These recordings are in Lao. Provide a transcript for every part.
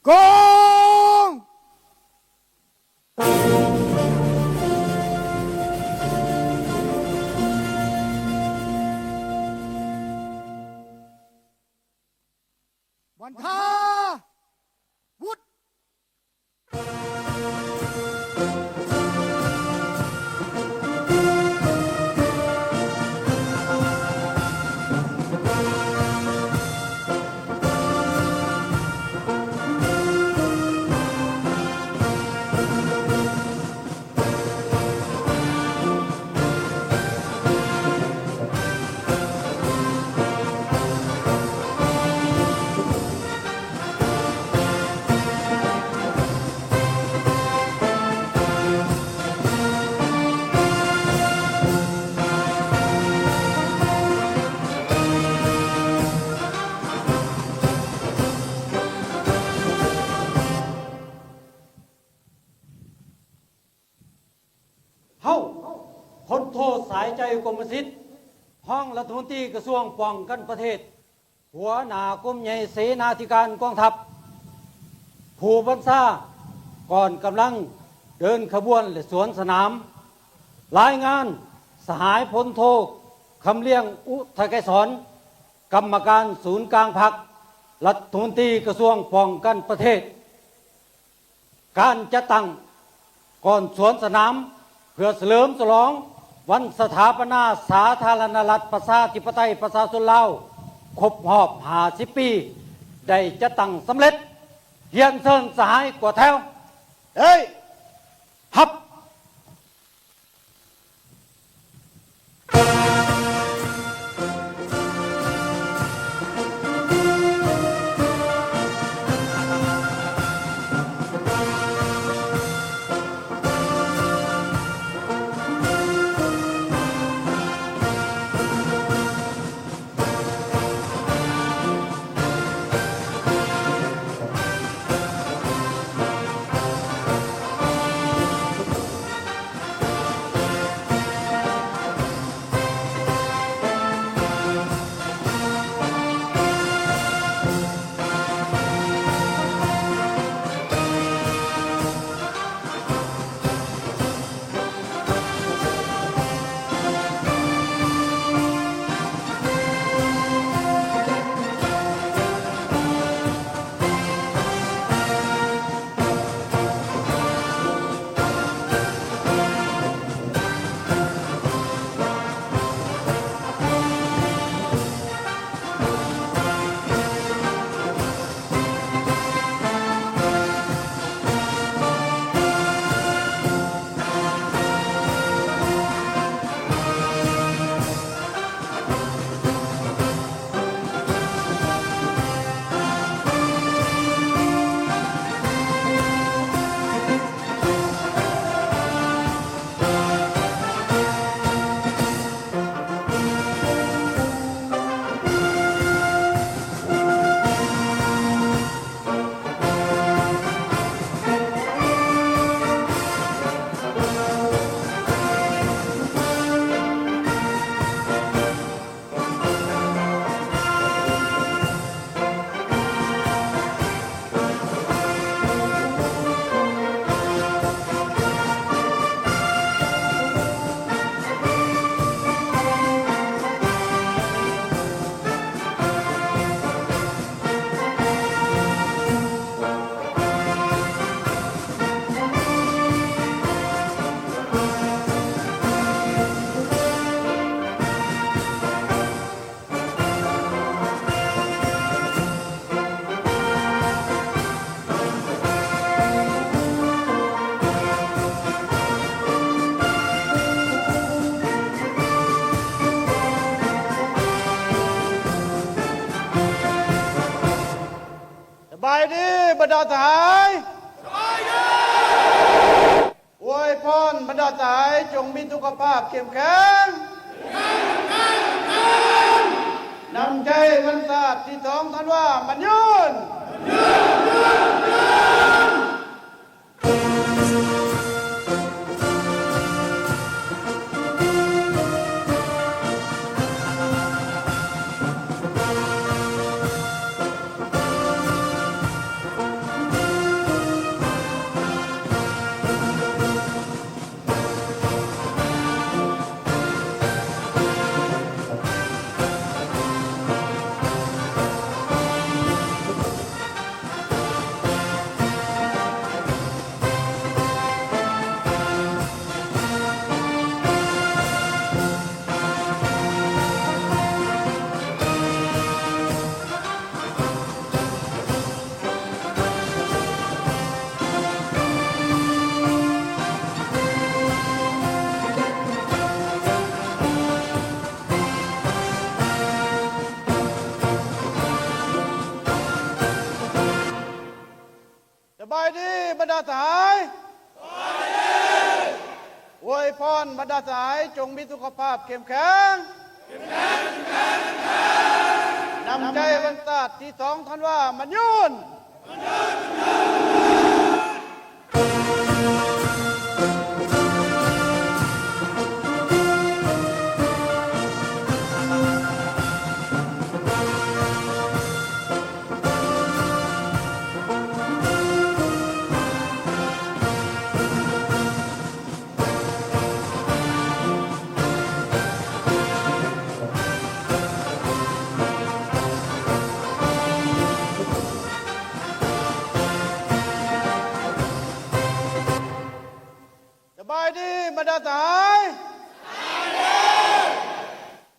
ກອງ ບັນທາວຸດ. ເຮົາ ພົນໂທ ສາຍໃຈ ກົມມະສິດ ຮອງລັດຖະມົນຕີກະຊວງປ້ອງກັນປະເທດ, ຫົວໜ້າກົມໃຫຍ່ເສນາທິການກອງທັບ, ຜູ້ບັນຊາກອນກຳລັງເດີນຂະບວນ ແລະ ສວນສະໜາມ. ລາຍງານ ສະຫາຍພົນໂທ ຄຳລຽງ ອຸທະໄກສອນ ກຳມະການສູນກາງພັກ, ລັດຖະມົນຕີກະຊວງປ້ອງກັນປະເທດ. ການຈັດຕັ້ງກອນສວນສະໜາມ ເພື່ອສະເຫຼີມສະຫຼອງວັນສະຖາປະນາສາທາລະນະລັດ ປະຊາທິປະໄຕ ປະຊາຊົນລາວ ຄົບຮອບຫ້າສິບປີ ໄດ້ຈັດຕັ້ງສຳເລັດ. ຮຽນເຊີນສະຫາຍກວດແຖວ. ເອີຍ ຮັບ. ສະບາຍດີບັນດາສະຫາຍ. ສະບາຍດີ. ອວຍພອນບັນດາສະຫາຍ ຈົ່ງມີສຸຂະພາບເຂັ້ມແຂງ, ນ້ຳໃຈວັນຊາດທີສອງທັນວາໝັ້ນຍືນ. ສະ ບາຍດີບັນດາສະຫາຍ. ອວຍພອນບັນດາສະຫາຍຈົ່ງມີສຸຂະພາບເຂັ້ມແຂງ. ນ້ຳໃຈວັນຊາດທີສອງທັນວາໝັ້ນຍືນ. ສະບາຍດີບັນດາສະຫາຍ.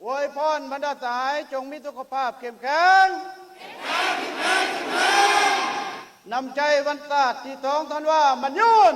ອວຍພອນບັນດາສະຫາຍຈົ່ງມີສຸຂະພາບເຂັ້ມແຂງ. ນ້ຳໃຈວັນຊາດທີສອງທັນວາໝັ້ນຍືນ.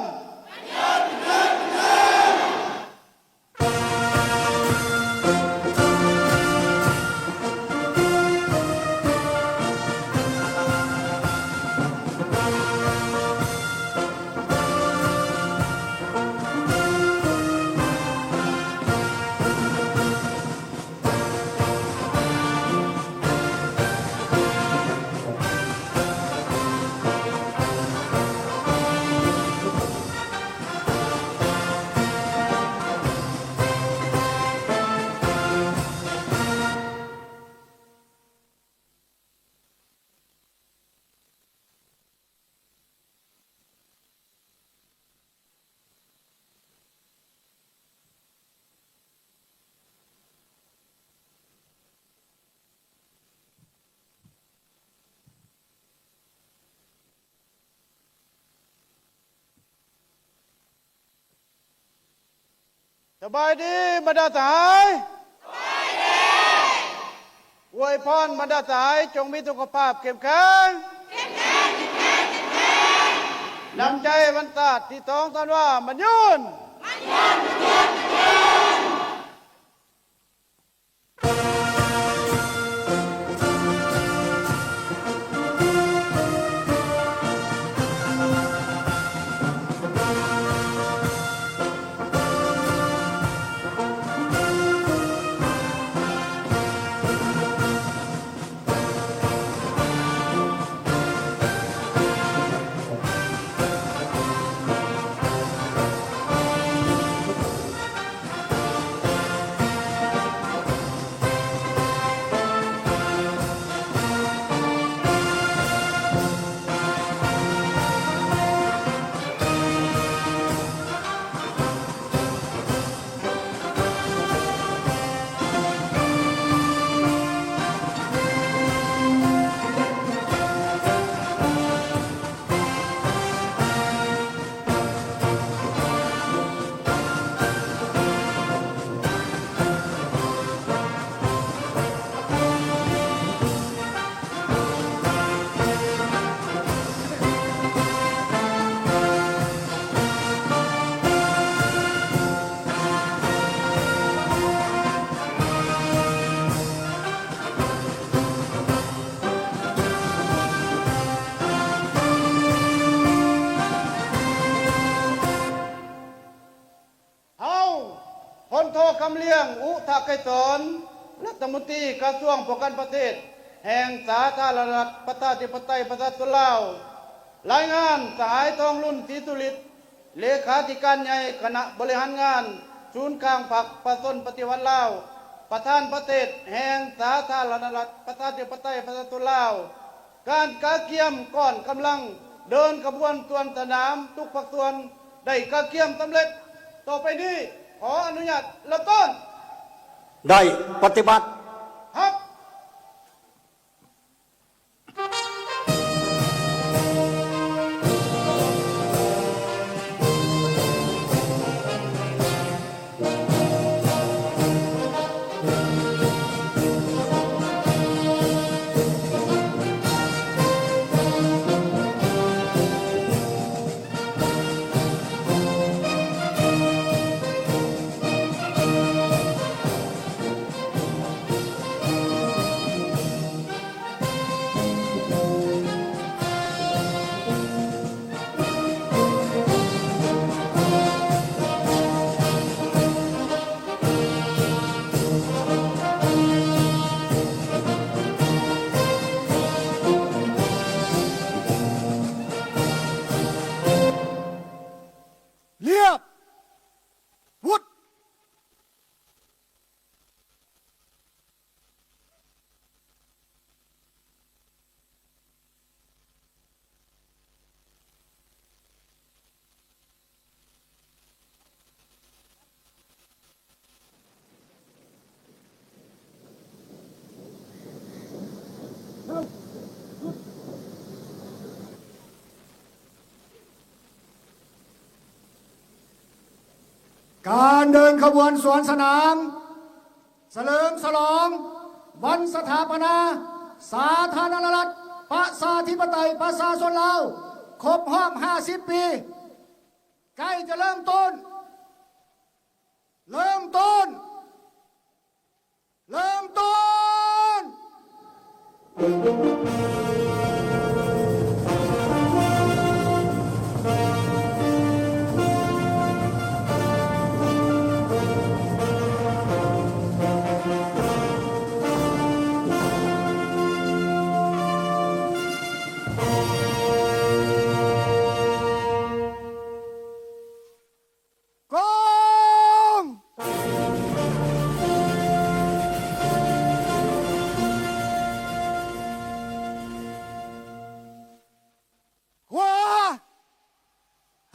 ສະບາຍດີບັນດາສະຫາຍ. ອວຍພອນບັນດາສະຫາຍຈົ່ງມີສຸຂະພາບເຂັ້ມແຂງ. ນ້ຳໃຈວັນຊາດທີສອງທັນວາໝັ້ນຍືນ. ເຮົາ ພົນໂທ ຄຳລ້ຽງ ອຸທະໄກສອນ ລັດຖະມົນຕີກະຊວງປ້ອງກັນປະເທດ ແຫ່ງສາທາລະນະລັດ ປະຊາທິປະໄຕ ປະຊາຊົນລາວ, ລາຍງານ ສະຫາຍ ທອງລຸນ ສີສຸລິດ ເລຂາທິການໃຫຍ່ຄະນະບໍລິຫານງານສູນກາງພັກປະຊາຊົນປະຕິວັດລາວ, ປະທານປະເທດແຫ່ງສາທາລະນະລັດ ປະຊາທິປະໄຕ ປະຊາຊົນລາວ, ການກະກຽມກ້ອນກຳລັງເດີນຂະບວນສວນສະໜາມທຸກພາກສ່ວນໄດ້ກະກຽມສຳເລັດ. ຕໍ່ໄປນີ້ຂໍອະນຸຍາດເລີ່ມຕົ້ນ. ໄດ້ປະຕິບັດ. ຮັບ. ການເດີນຂະບວນສວນສະໜາມ ສະເຫຼີມສະຫຼອງວັນສະຖາປະນາສາທາລະນະລັດ ປະຊາທິປະໄຕ ປະຊາຊົນລາວ ຄົບຮອບຫ້າສິບປີ ໃກ້ຈະເລີ່ມຕົ້ນ, ເລີ່ມຕົ້ນ, ເລີ່ມຕົ້ນ! ກອງ ຂວາ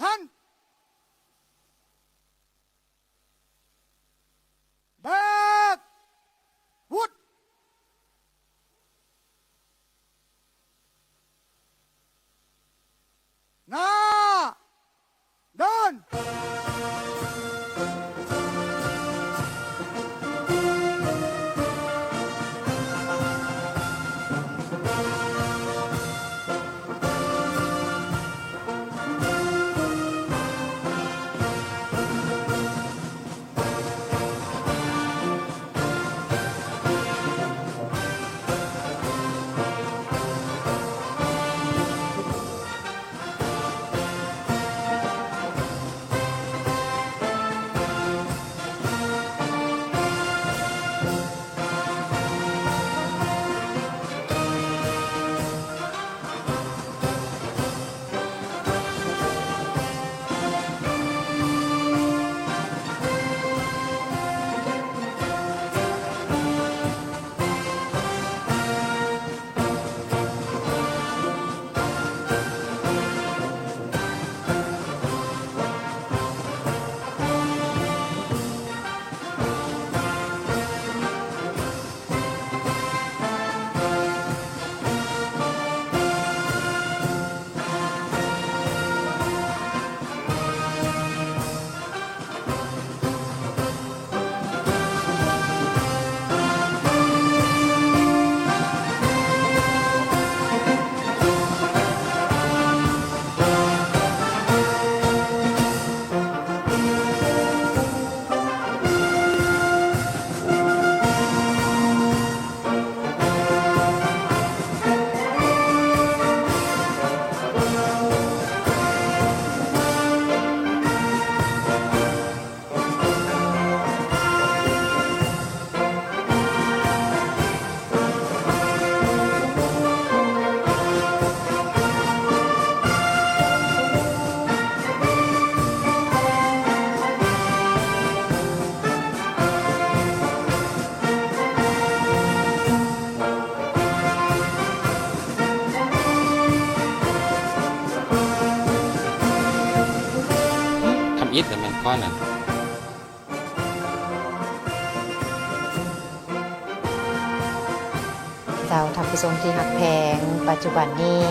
ຫັນ ແບກ ວຸດ ໜ້າ ເດີນ! ທຳອິດລະແມ່ນກ້ອນນັ້ນ. ເຈົ້າ ທ່ານຜູ້ຊົມທີ່ຮັກແພງ, ປັດຈຸບັນນີ້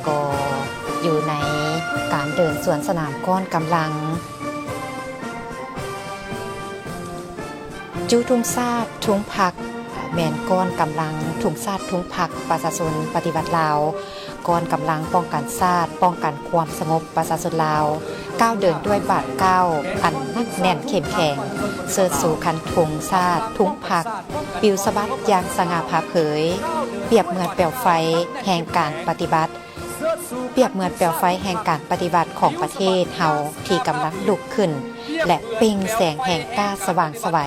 ກໍຢູ່ໃນການເດີນສວນສະໜາມກ້ອນກຳລັງ ຈູທຸງຊາດທຸງພັກ ແມ່ນກ້ອນກຳລັງທຸງຊາດທຸງພັກປະຊາຊົນປະຕິວັດລາວ, ກ້ອນກຳລັງປ້ອງກັນຊາດ, ປ້ອງກັນຄວາມສະຫງົບປະຊາຊົນລາວ, ກ້າວເດີນດ້ວຍບາດກ້າວອັນໜັກແໜ້ນເຂັ້ມແຂງ, ເຊີດຊູຄັນທຸງຊາດທຸງພັກ ປິວສະບັດຢ່າງສະຫງ່າຜ່າເຜີຍ, ປຽບເໝືອນແປວໄຟແຫ່ງການປະຕິວັດ, ປຽບເໝືອນແປວໄຟແຫ່ງການປະຕິວັດຂອງປະເທດເຮົາທີ່ກຳລັງລຸກຂຶ້ນ ແລະ ເປັ່ງແສງແຫ່ງກ້າສະຫວ່າງໄສວ.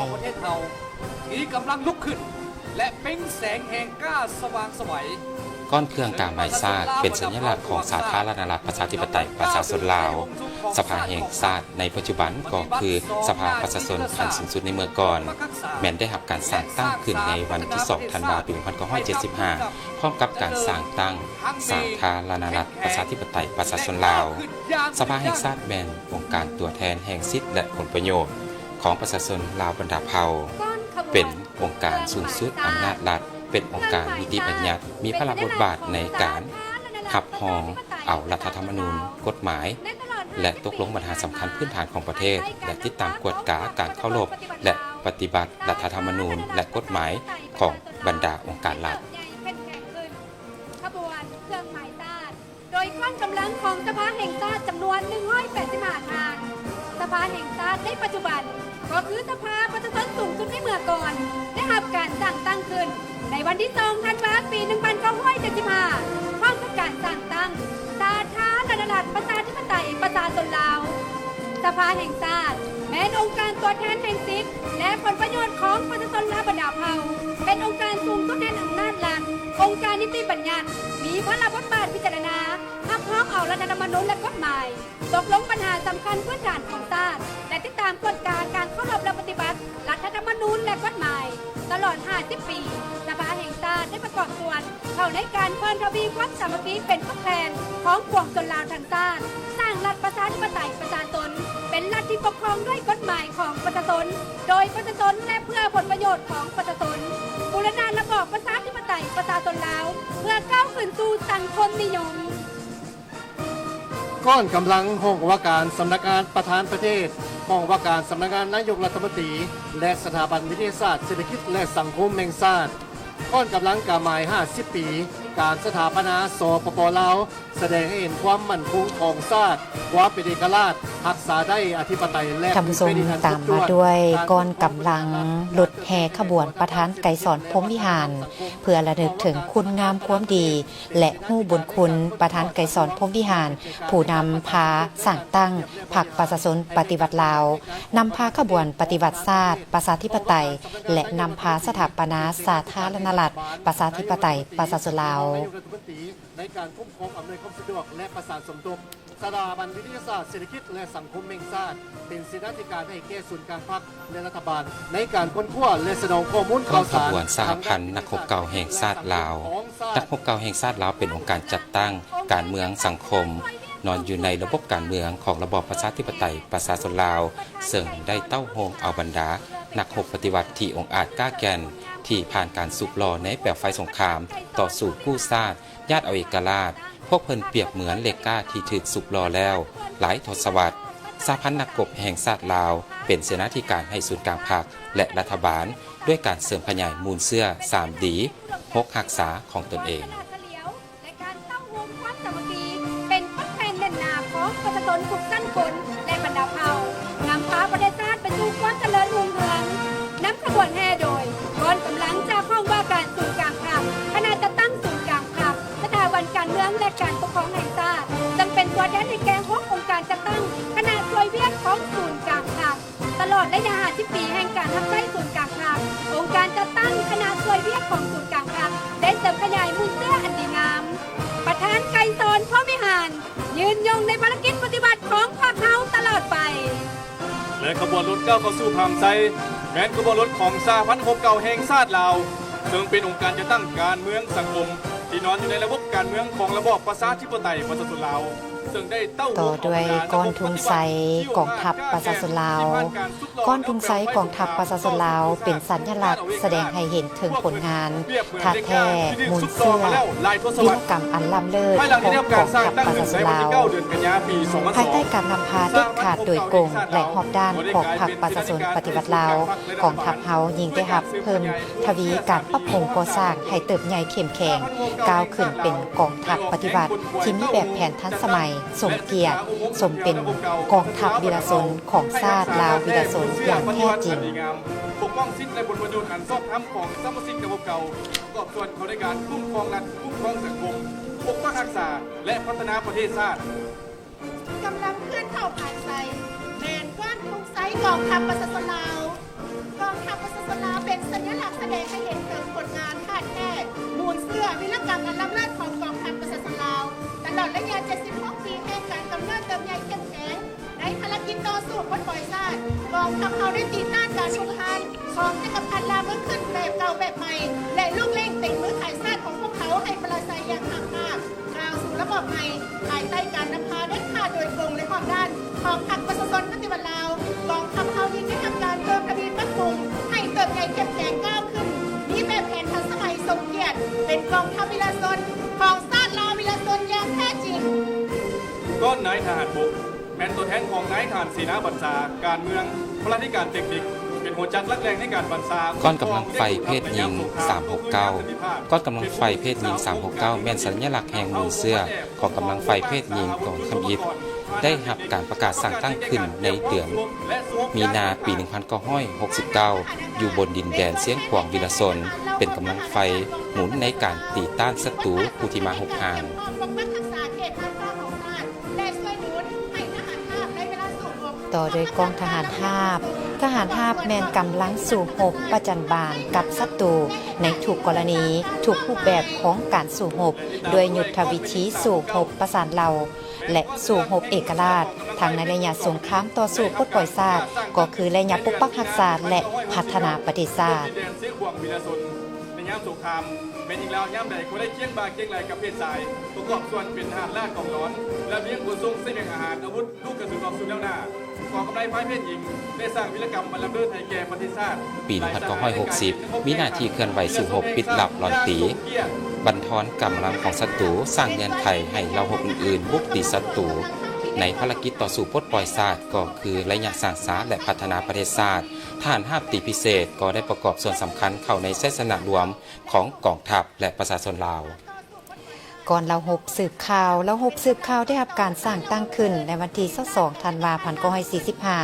ທີ່ກຳລັງລຸກຂຶ້ນ ແລະ ເປັ່ງແສງແຫ່ງກ້າສະຫວ່າງໄສວ. ກ້ອນເຄື່ອງກາໝາຍຊາດ ເປັນສັນຍະລັກຂອງສາທາລະນະລັດ ປະຊາທິປະໄຕ ປະຊາຊົນລາວ. ສະພາແຫ່ງຊາດໃນປັດຈຸບັນກໍຄືສະພາປະຊາຊົນຂັ້ນສູງສຸດໃນເມື່ອກ່ອນ, ແມ່ນໄດ້ຮັບການສ້າງຕັ້ງຂຶ້ນໃນວັນທີສອງ ທັນວາ ປີໜຶ່ງພັນເກົ້າຮ້ອຍເຈັດສິບຫ້າ ພ້ອມກັບການສ້າງຕັ້ງສາທາລະນະລັດ ປະຊາທິປະໄຕ ປະຊາຊົນລາວ. ສະພາແຫ່ງຊາດແມ່ນອົງການຕົວແທນແຫ່ງສິດ ແລະ ຜົນປະໂຫຍດຂອງປະຊາຊົນລາວບັນດາເຜົ່າ, ເປັນ ອົງການສູງສຸດອຳນາດລັດ, ເປັນອົງການນິຕິບັນຍັດ, ມີພາລະບົດບາດໃນການຮັບຮອງເອົາລັດຖະທຳມະນູນ, ກົດໝາຍ, ແລະ ຕົກລົງບັນຫາສຳຄັນພື້ນຖານຂອງປະເທດ ແລະ ຕິດຕາມກວດກາການເຄົາລົບ ແລະ ປະຕິບັດລັດຖະທຳມະນູນ ແລະ ກົດໝາຍຂອງບັນດາອົງການລັດ. ຂະບວນເຄື່ອງໝາຍຊາດ ໂດຍກອງກຳລັງຂອງສະພາແຫ່ງຊາດຈຳນວນໜຶ່ງຮ້ອຍແປດສິບຫ້າທ່ານ. ສະພາແຫ່ງຊາດໃນປັດຈຸບັນ ກໍຄືສະພາປະຊາຊົນສູງສຸດໃນເມື່ອກ່ອນ ໄດ້ຮັບການສ້າງຕັ້ງຂຶ້ນໃນວັນທີສອງທັນວາ ປີໜຶ່ງພັນເກົ້າຮ້ອຍເຈັດສິບຫ້າ ພ້ອມກັບການສ້າງຕັ້ງສາທາລະນະລັດ ປະຊາທິປະໄຕ ປະຊາຊົນລາວ. ສະພາແຫ່ງຊາດແມ່ນອົງການຕົວແທນແຫ່ງສິດ ແລະ ຜົນປະໂຫຍດຂອງປະຊາຊົນລາວບັນດາເຜົ່າ, ເປັນອົງການສູງສຸດແຫ່ງອຳນາດລັດ, ອົງການນິຕິບັນຍັດ, ມີພາລະບົດບາດພິຈາລະນາ, ຮັບຮອງເອົາລັດຖະທຳມະນູນ ແລະ ກົດໝາຍ, ຕົກລົງບັນຫາສຳຄັນພື້ນຖານຂອງຊາດ ແລະ ຕິດຕາມກວດກາການເຄົາລົບ ແລະ ປະຕິບັດລັດຖະທຳມະນູນ ແລະ ກົດໝາຍ. ຕະຫຼອດຫ້າສິບປີ, ສະພາແຫ່ງຊາດໄດ້ປະກອບສ່ວນເຂົ້າໃນການເພີ່ມທະວີຄວາມສາມັກຄີເປັນປຶກແຜ່ນຂອງປວງຊົນລາວທັງຊາດ, ສ້າງລັດປະຊາທິປະໄຕປະຊາຊົນ ເປັນລັດທີ່ປົກຄອງດ້ວຍກົດໝາຍຂອງປະຊາຊົນ, ໂດຍປະຊາຊົນ ແລະ ເພື່ອຜົນປະໂຫຍດຂອງປະຊາຊົນ, ບູລະນະລະບອບປະຊາທິປະໄຕປະຊາຊົນລາວ ເພື່ອກ້າວຂຶ້ນສູ່ສັງຄົມນິຍົມ. ກອງກຳລັງຫ້ອງວ່າການສຳນັກງານປະທານປະເທດ, ຫ້ອງວ່າການສຳນັກງານນາຍົກລັດຖະມົນຕີ ແລະ ສະຖາບັນວິທະຍາສາດເສດຖະກິດ ແລະ ສັງຄົມແຫ່ງຊາດ. ກອງກຳລັງກາໝາຍຫ້າສິບປີການສະຖາປະນາ ສປປ ລາວ ສະແດງໃຫ້ເຫັນຄວາມໝັ້ນຄົງຂອງຊາດ, ຄວາມເປັນເອກະລາດ, ຮັກສາໄດ້ອະທິປະໄຕ ແລະ ມີແຜ່ນດິນອັນສົມສ່ວນ. ຕາມມາດ້ວຍກອງກຳລັງລົດແຫ່ຂະບວນປະທານໄກສອນ ພົມວິຫານ ເພື່ອລະນຶກເຖິງຄຸນງາມຄວາມດີ ແລະ ຮູ້ບຸນຄຸນປະທານໄກສອນ ພົມວິຫານ ຜູ້ນຳພາສ້າງຕັ້ງພັກປະຊາຊົນປະຕິວັດລາວ, ນຳພາຂະບວນປະຕິວັດຊາດ ປະຊາທິປະໄຕ ແລະ ນຳພາສະຖາປະນາສາທາລະນະລັດ ປະຊາທິປະໄຕ ປະຊາຊົນລາວ. ໃນການຄຸ້ມຄອງອຳນວຍຄວາມສະດວກ ແລະ ປະສານສົມທົບ ສະຖາບັນວິທະຍາສາດເສດຖະກິດ ແລະ ສັງຄົມແຫ່ງຊາດ ເປັນເສນາທິການໃຫ້ແກ່ສູນກາງພັກ ແລະ ລັດຖະບານ ໃນການຄົ້ນຄວ້າ ແລະ ສະໜອງຂໍ້ມູນຂ່າວສານ. ກອງຂະບວນສະຫະພັນນັກຮົບເກົ່າແຫ່ງຊາດລາວ. ນັກຮົບເກົ່າແຫ່ງຊາດລາວເປັນອົງການຈັດຕັ້ງການເມືອງສັງຄົມ ນອນຢູ່ໃນລະບົບການເມືອງຂອງລະບອບປະຊາທິປະໄຕປະຊາຊົນລາວ, ເຊິ່ງໄດ້ເຕົ້າໂຮມເອົາບັນດານັກຮົບປະຕິວັດທີ່ອົງອາດກ້າແກ່ນ ທີ່ຜ່ານການສູບຫຼໍ່ໃນເປວໄຟສົງຄາມ, ຕໍ່ສູ້ກູ້ຊາດ, ຍາດເອົາເອກະລາດ, ພວກເພິ່ນປຽບເໝືອນເຫຼັກກ້າທີ່ຖືກສູບຫຼໍ່ແລ້ວຫຼາຍທົດສະວັດ. ສະຫະພັນນັກຮົບແຫ່ງຊາດລາວ ເປັນເສນາທິການໃຫ້ສູນກາງພັກ ແລະ ລັດຖະບານ ດ້ວຍການເສີມຂະຫຍາຍມູນເຊື້ອ ສາມດີ ຫົກຮັກສາຂອງຕົນເອງ. ແລະ ການເຕົ້າໂຮມຄວາມສາມັກຄີ ເປັນປຶກແຜ່ນແໜ້ນໜາຂອງປະຊາຊົນທຸກຊັ້ນຄົນ ແລະ ບັນດາເຜົ່າ, ນຳພາປະເທດຊາດໄປສູ່ຄວາມຈະເລີນຮຸ່ງເຮືອງ. ນຳຂະບວນແຫ່ໂດຍກອງກຳລັງຈາກຫ້ອງວ່າການສູນກາງພັກ, ຄະນະຈັດຕັ້ງສູນກາງພັກ, ສະຖາບັນການເມືອງ ແລະ ການປົກຄອງແຫ່ງຊາດ, ເຊິ່ງເປັນຕົວແທນໃຫ້ແກ່ຫົກອົງການຈັດຕັ້ງ, ຄະນະຊ່ວຍວຽກຂອງສູນກາງພັກ. ຕະຫຼອດໄລຍະຫ້າສິບປີແຫ່ງການຮັບໃຊ້ສູນກາງພັກ, ອົງການຈັດຕັ້ງ, ຄະນະຊ່ວຍວຽກຂອງສູນກາງພັກ ໄດ້ເສີມຂະຫຍາຍມູນເຊື້ອອັນດີງາມ. ປະທານໄກສອນ ພົມວິຫານ ຍືນຍົງໃນພາລະກິດປະຕິວັດຂອງພັກເຮົາຕະຫຼອດໄປ. ແລະ ຂະບວນລົດກ້າວເຂົ້າສູ່ພາມໄຊ ແມ່ນຂະບວນລົດຂອງສະຫະພັນຮົບເກົ່າແຫ່ງຊາດລາວ, ເຊິ່ງເປັນອົງການຈັດຕັ້ງການເມືອງສັງຄົມ ທີ່ນອນຢູ່ໃນລະບົບການເມືອງຂອງລະບອບປະຊາທິປະໄຕປະຊາຊົນລາວ. ຕໍ່ດ້ວຍກ້ອນທຸງໄຊກອງທັບປະຊາຊົນລາວ. ກ້ອນທຸງໄຊກອງທັບປະຊາຊົນລາວ ເປັນສັນຍະລັກສະແດງໃຫ້ເຫັນເຖິງຜົນງານທາດແທ້ມູນເຊື້ອວິລະກຳອັນລ້ຳເລີດຂອງກອງທັບປະຊາຊົນລາວ. ພາຍໃຕ້ການນຳພາເດັດຂາດໂດຍກົງ ແລະ ຮອບດ້ານຂອງພັກປະຊາຊົນປະຕິວັດລາວ, ກອງທັບເຮົາຍິ່ງໄດ້ຮັບເພີ່ມ ທະວີການປັບປຸງກໍ່ສ້າງໃຫ້ເຕີບໃຫຍ່ເຂັ້ມແຂງ, ກ້າວຂຶ້ນເປັນກອງທັບປະຕິວັດທີ່ມີແບບແຜນທັນສະໄໝ, ສົມກຽດ, ສົມເປັນກອງທັບວິລະຊົນຂອງຊາດລາວວິລະຊົນຢ່າງແທ້ຈິງ. ປົກປ້ອງສິດ ແລະ ຜົນປະໂຫຍດອັນຊອບທຳຂອງສະມາຊິກລະບົບເກົ່າ, ປະກອບສ່ວນເຂົ້າໃນການຄຸ້ມຄອງລັດ, ຄຸ້ມຄອງສັງຄົມ, ປົກປັກຮັກສາ ແລະ ພັດທະນາປະເທດຊາດ. ກຳລັງເຄື່ອນເຂົ້າພາຍໃສ່ ແມ່ນກ້ອນທຸງໄຊກອງທັບປະຊາຊົນລາວ. ກອງທັບປະຊາຊົນລາວເປັນສັນຍະລັກສະແດງໃຫ້ເຫັນເຖິງຜົນງານທາດແທ້ມູນເຊື້ອວິລະກຳອັນລ້ຳເລີດຂອງກອງທັບປະຊາຊົນລາວ ຕະຫຼອດໄລຍະເຈັດສິບຫົກປີແຫ່ງການກຳເນີດເຕີບໃຫຍ່ເຂັ້ມແຂງ ໃນພາລະກິດຕໍ່ສູ້ປົດປ່ອຍຊາດ. ກອງທັບເຮົາໄດ້ຕີຕ້ານການຮຸກຮານຂອງຈັກກະພັດລ່າເມືອງຂຶ້ນແບບເກົ່າແບບໃໝ່ ແລະ ລູກເລັ່ງເຕັງມືຂາຍຊາດຂອງພວກເຂົາໃຫ້ປະລາໄຊຢ່າງຫ້າມຮາບ. ກ້າວສູ່ລະບອບໃໝ່ ພາຍໃຕ້ການນຳພາເດັດຂາດໂດຍກົງ ແລະ ຮອບດ້ານຂອງພັກປະຊາຊົນປະຕິວັດລາວ, ກອງທັບເຮົາຍິ່ງໄດ້ຮັບການເພີ່ມທະວີປັບປຸງໃຫ້ເຕີບໃຫຍ່ເຂັ້ມແຂງກ້າວຂຶ້ນ, ມີແບບແຜນທັນສະໄໝສົມກຽດ, ເປັນກອງທັບວິລະຊົນຂອງຊາດລາວວິລະຊົນຢ່າງແທ້ຈິງ. ກ້ອນນາຍທະຫານບົກ ເປັນຕົວແທນຂອງນາຍທະຫານເສນາບັນຊາ, ການເມືອງ, ພະລາທິການເຕັກນິກ, ເປັນຫົວຈັກຫຼັກແຫຼ່ງໃນການບັນຊາ, ກ້ອນກຳລັງໄຟເພດຍິງສາມຫົກເກົ້າ ກ້ອນກຳລັງໄຟເພດຍິງສາມຫົກເກົ້າ ແມ່ນສັນຍະລັກແຫ່ງມູນເຊື້ອຂອງກຳລັງໄຟເພດຍິງກອງທຳອິດ ໄດ້ຮັບການປະກາດສ້າງຕັ້ງຂຶ້ນໃນເດືອນມີນາປີໜຶ່ງພັນເກົ້າຮ້ອຍຫົກສິບເກົ້າ ຢູ່ບົນດິນແດນຊຽງຂວາງວິລະຊົນ ເປັນກຳລັງໄຟໝູນໃນການຕີຕ້ານສັດຕູຜູ້ທີ່ມາຮຸກຮານ. ຕໍ່ດ້ວຍກອງທະຫານຮາບ. ທະຫານຮາບແມ່ນກຳລັງສູ້ຮົບປະຈັນບານກັບສັດຕູໃນທຸກກໍລະນີ, ທຸກຮູບແບບຂອງການສູ້ຮົບ, ດ້ວຍຍຸດທະວິທີສູ້ຮົບປະສານເຫຼົ່າ ແລະ ສູ້ຮົບເອກະລາດ, ທັງໃນໄລຍະສົງຄາມຕໍ່ສູ້ປົດປ່ອຍຊາດ, ກໍຄືໄລຍະປົກປັກຮັກສາ ແລະ ພັດທະນາປະເທດຊາດ. ໃນຍາມສົງຄາມ, ແມ່ຍິງລາວຍາມໃດກໍໄດ້ຄຽງບ່າຄຽງໄຫຼ່ກັບເພດຊາຍ, ປະກອບສ່ວນເປັນທະຫານລາດກອງຫຼອນ, ລະບຽງຂົນສົ່ງສະບຽງອາຫານ, ອາວຸດ, ລູກກະສຸນອອກສູ່ແນວໜ້າ. ກອງກຳໄລຝ່າຍເພດຍິງໄດ້ສ້າງວິລະກຳອັນລ້ຳເລີດໃຫ້ແກ່ປະເທດຊາດ. ປີໜຶ່ງພັນເກົ້າຮ້ອຍຫົກສິບ ມີໜ້າທີ່ເຄື່ອນໄຫວສູ້ຮົບ, ປິດລັບ, ລອນຕີ, ບັນທອນກຳລັງຂອງສັດຕູ, ສ້າງເງື່ອນໄຂໃຫ້ເຫຼົ່າຮົບອື່ນໆບຸກຕີສັດຕູ. ໃນພາລະກິດຕໍ່ສູ້ປົດປ່ອຍຊາດ ກໍຄືໄລຍະສ້າງສາ ແລະ ພັດທະນາປະເທດຊາດ, ທະຫານຮາບຕີພິເສດກໍໄດ້ປະກອບສ່ວນສຳຄັນເຂົ້າໃນໄຊຊະນະລວມຂອງກອງທັບ ແລະ ປະຊາຊົນລາວ. ກ່ອນເລົ່າຮົບສືບຂ່າວ. ເລົ່າຮົບສືບຂ່າວໄດ້ຮັບການສ້າງຕັ້ງຂຶ້ນໃນວັນທີຊາວສອງ ທັນວາ ພັນເກົ້າຮ້ອຍສີ່ສິບຫ້າ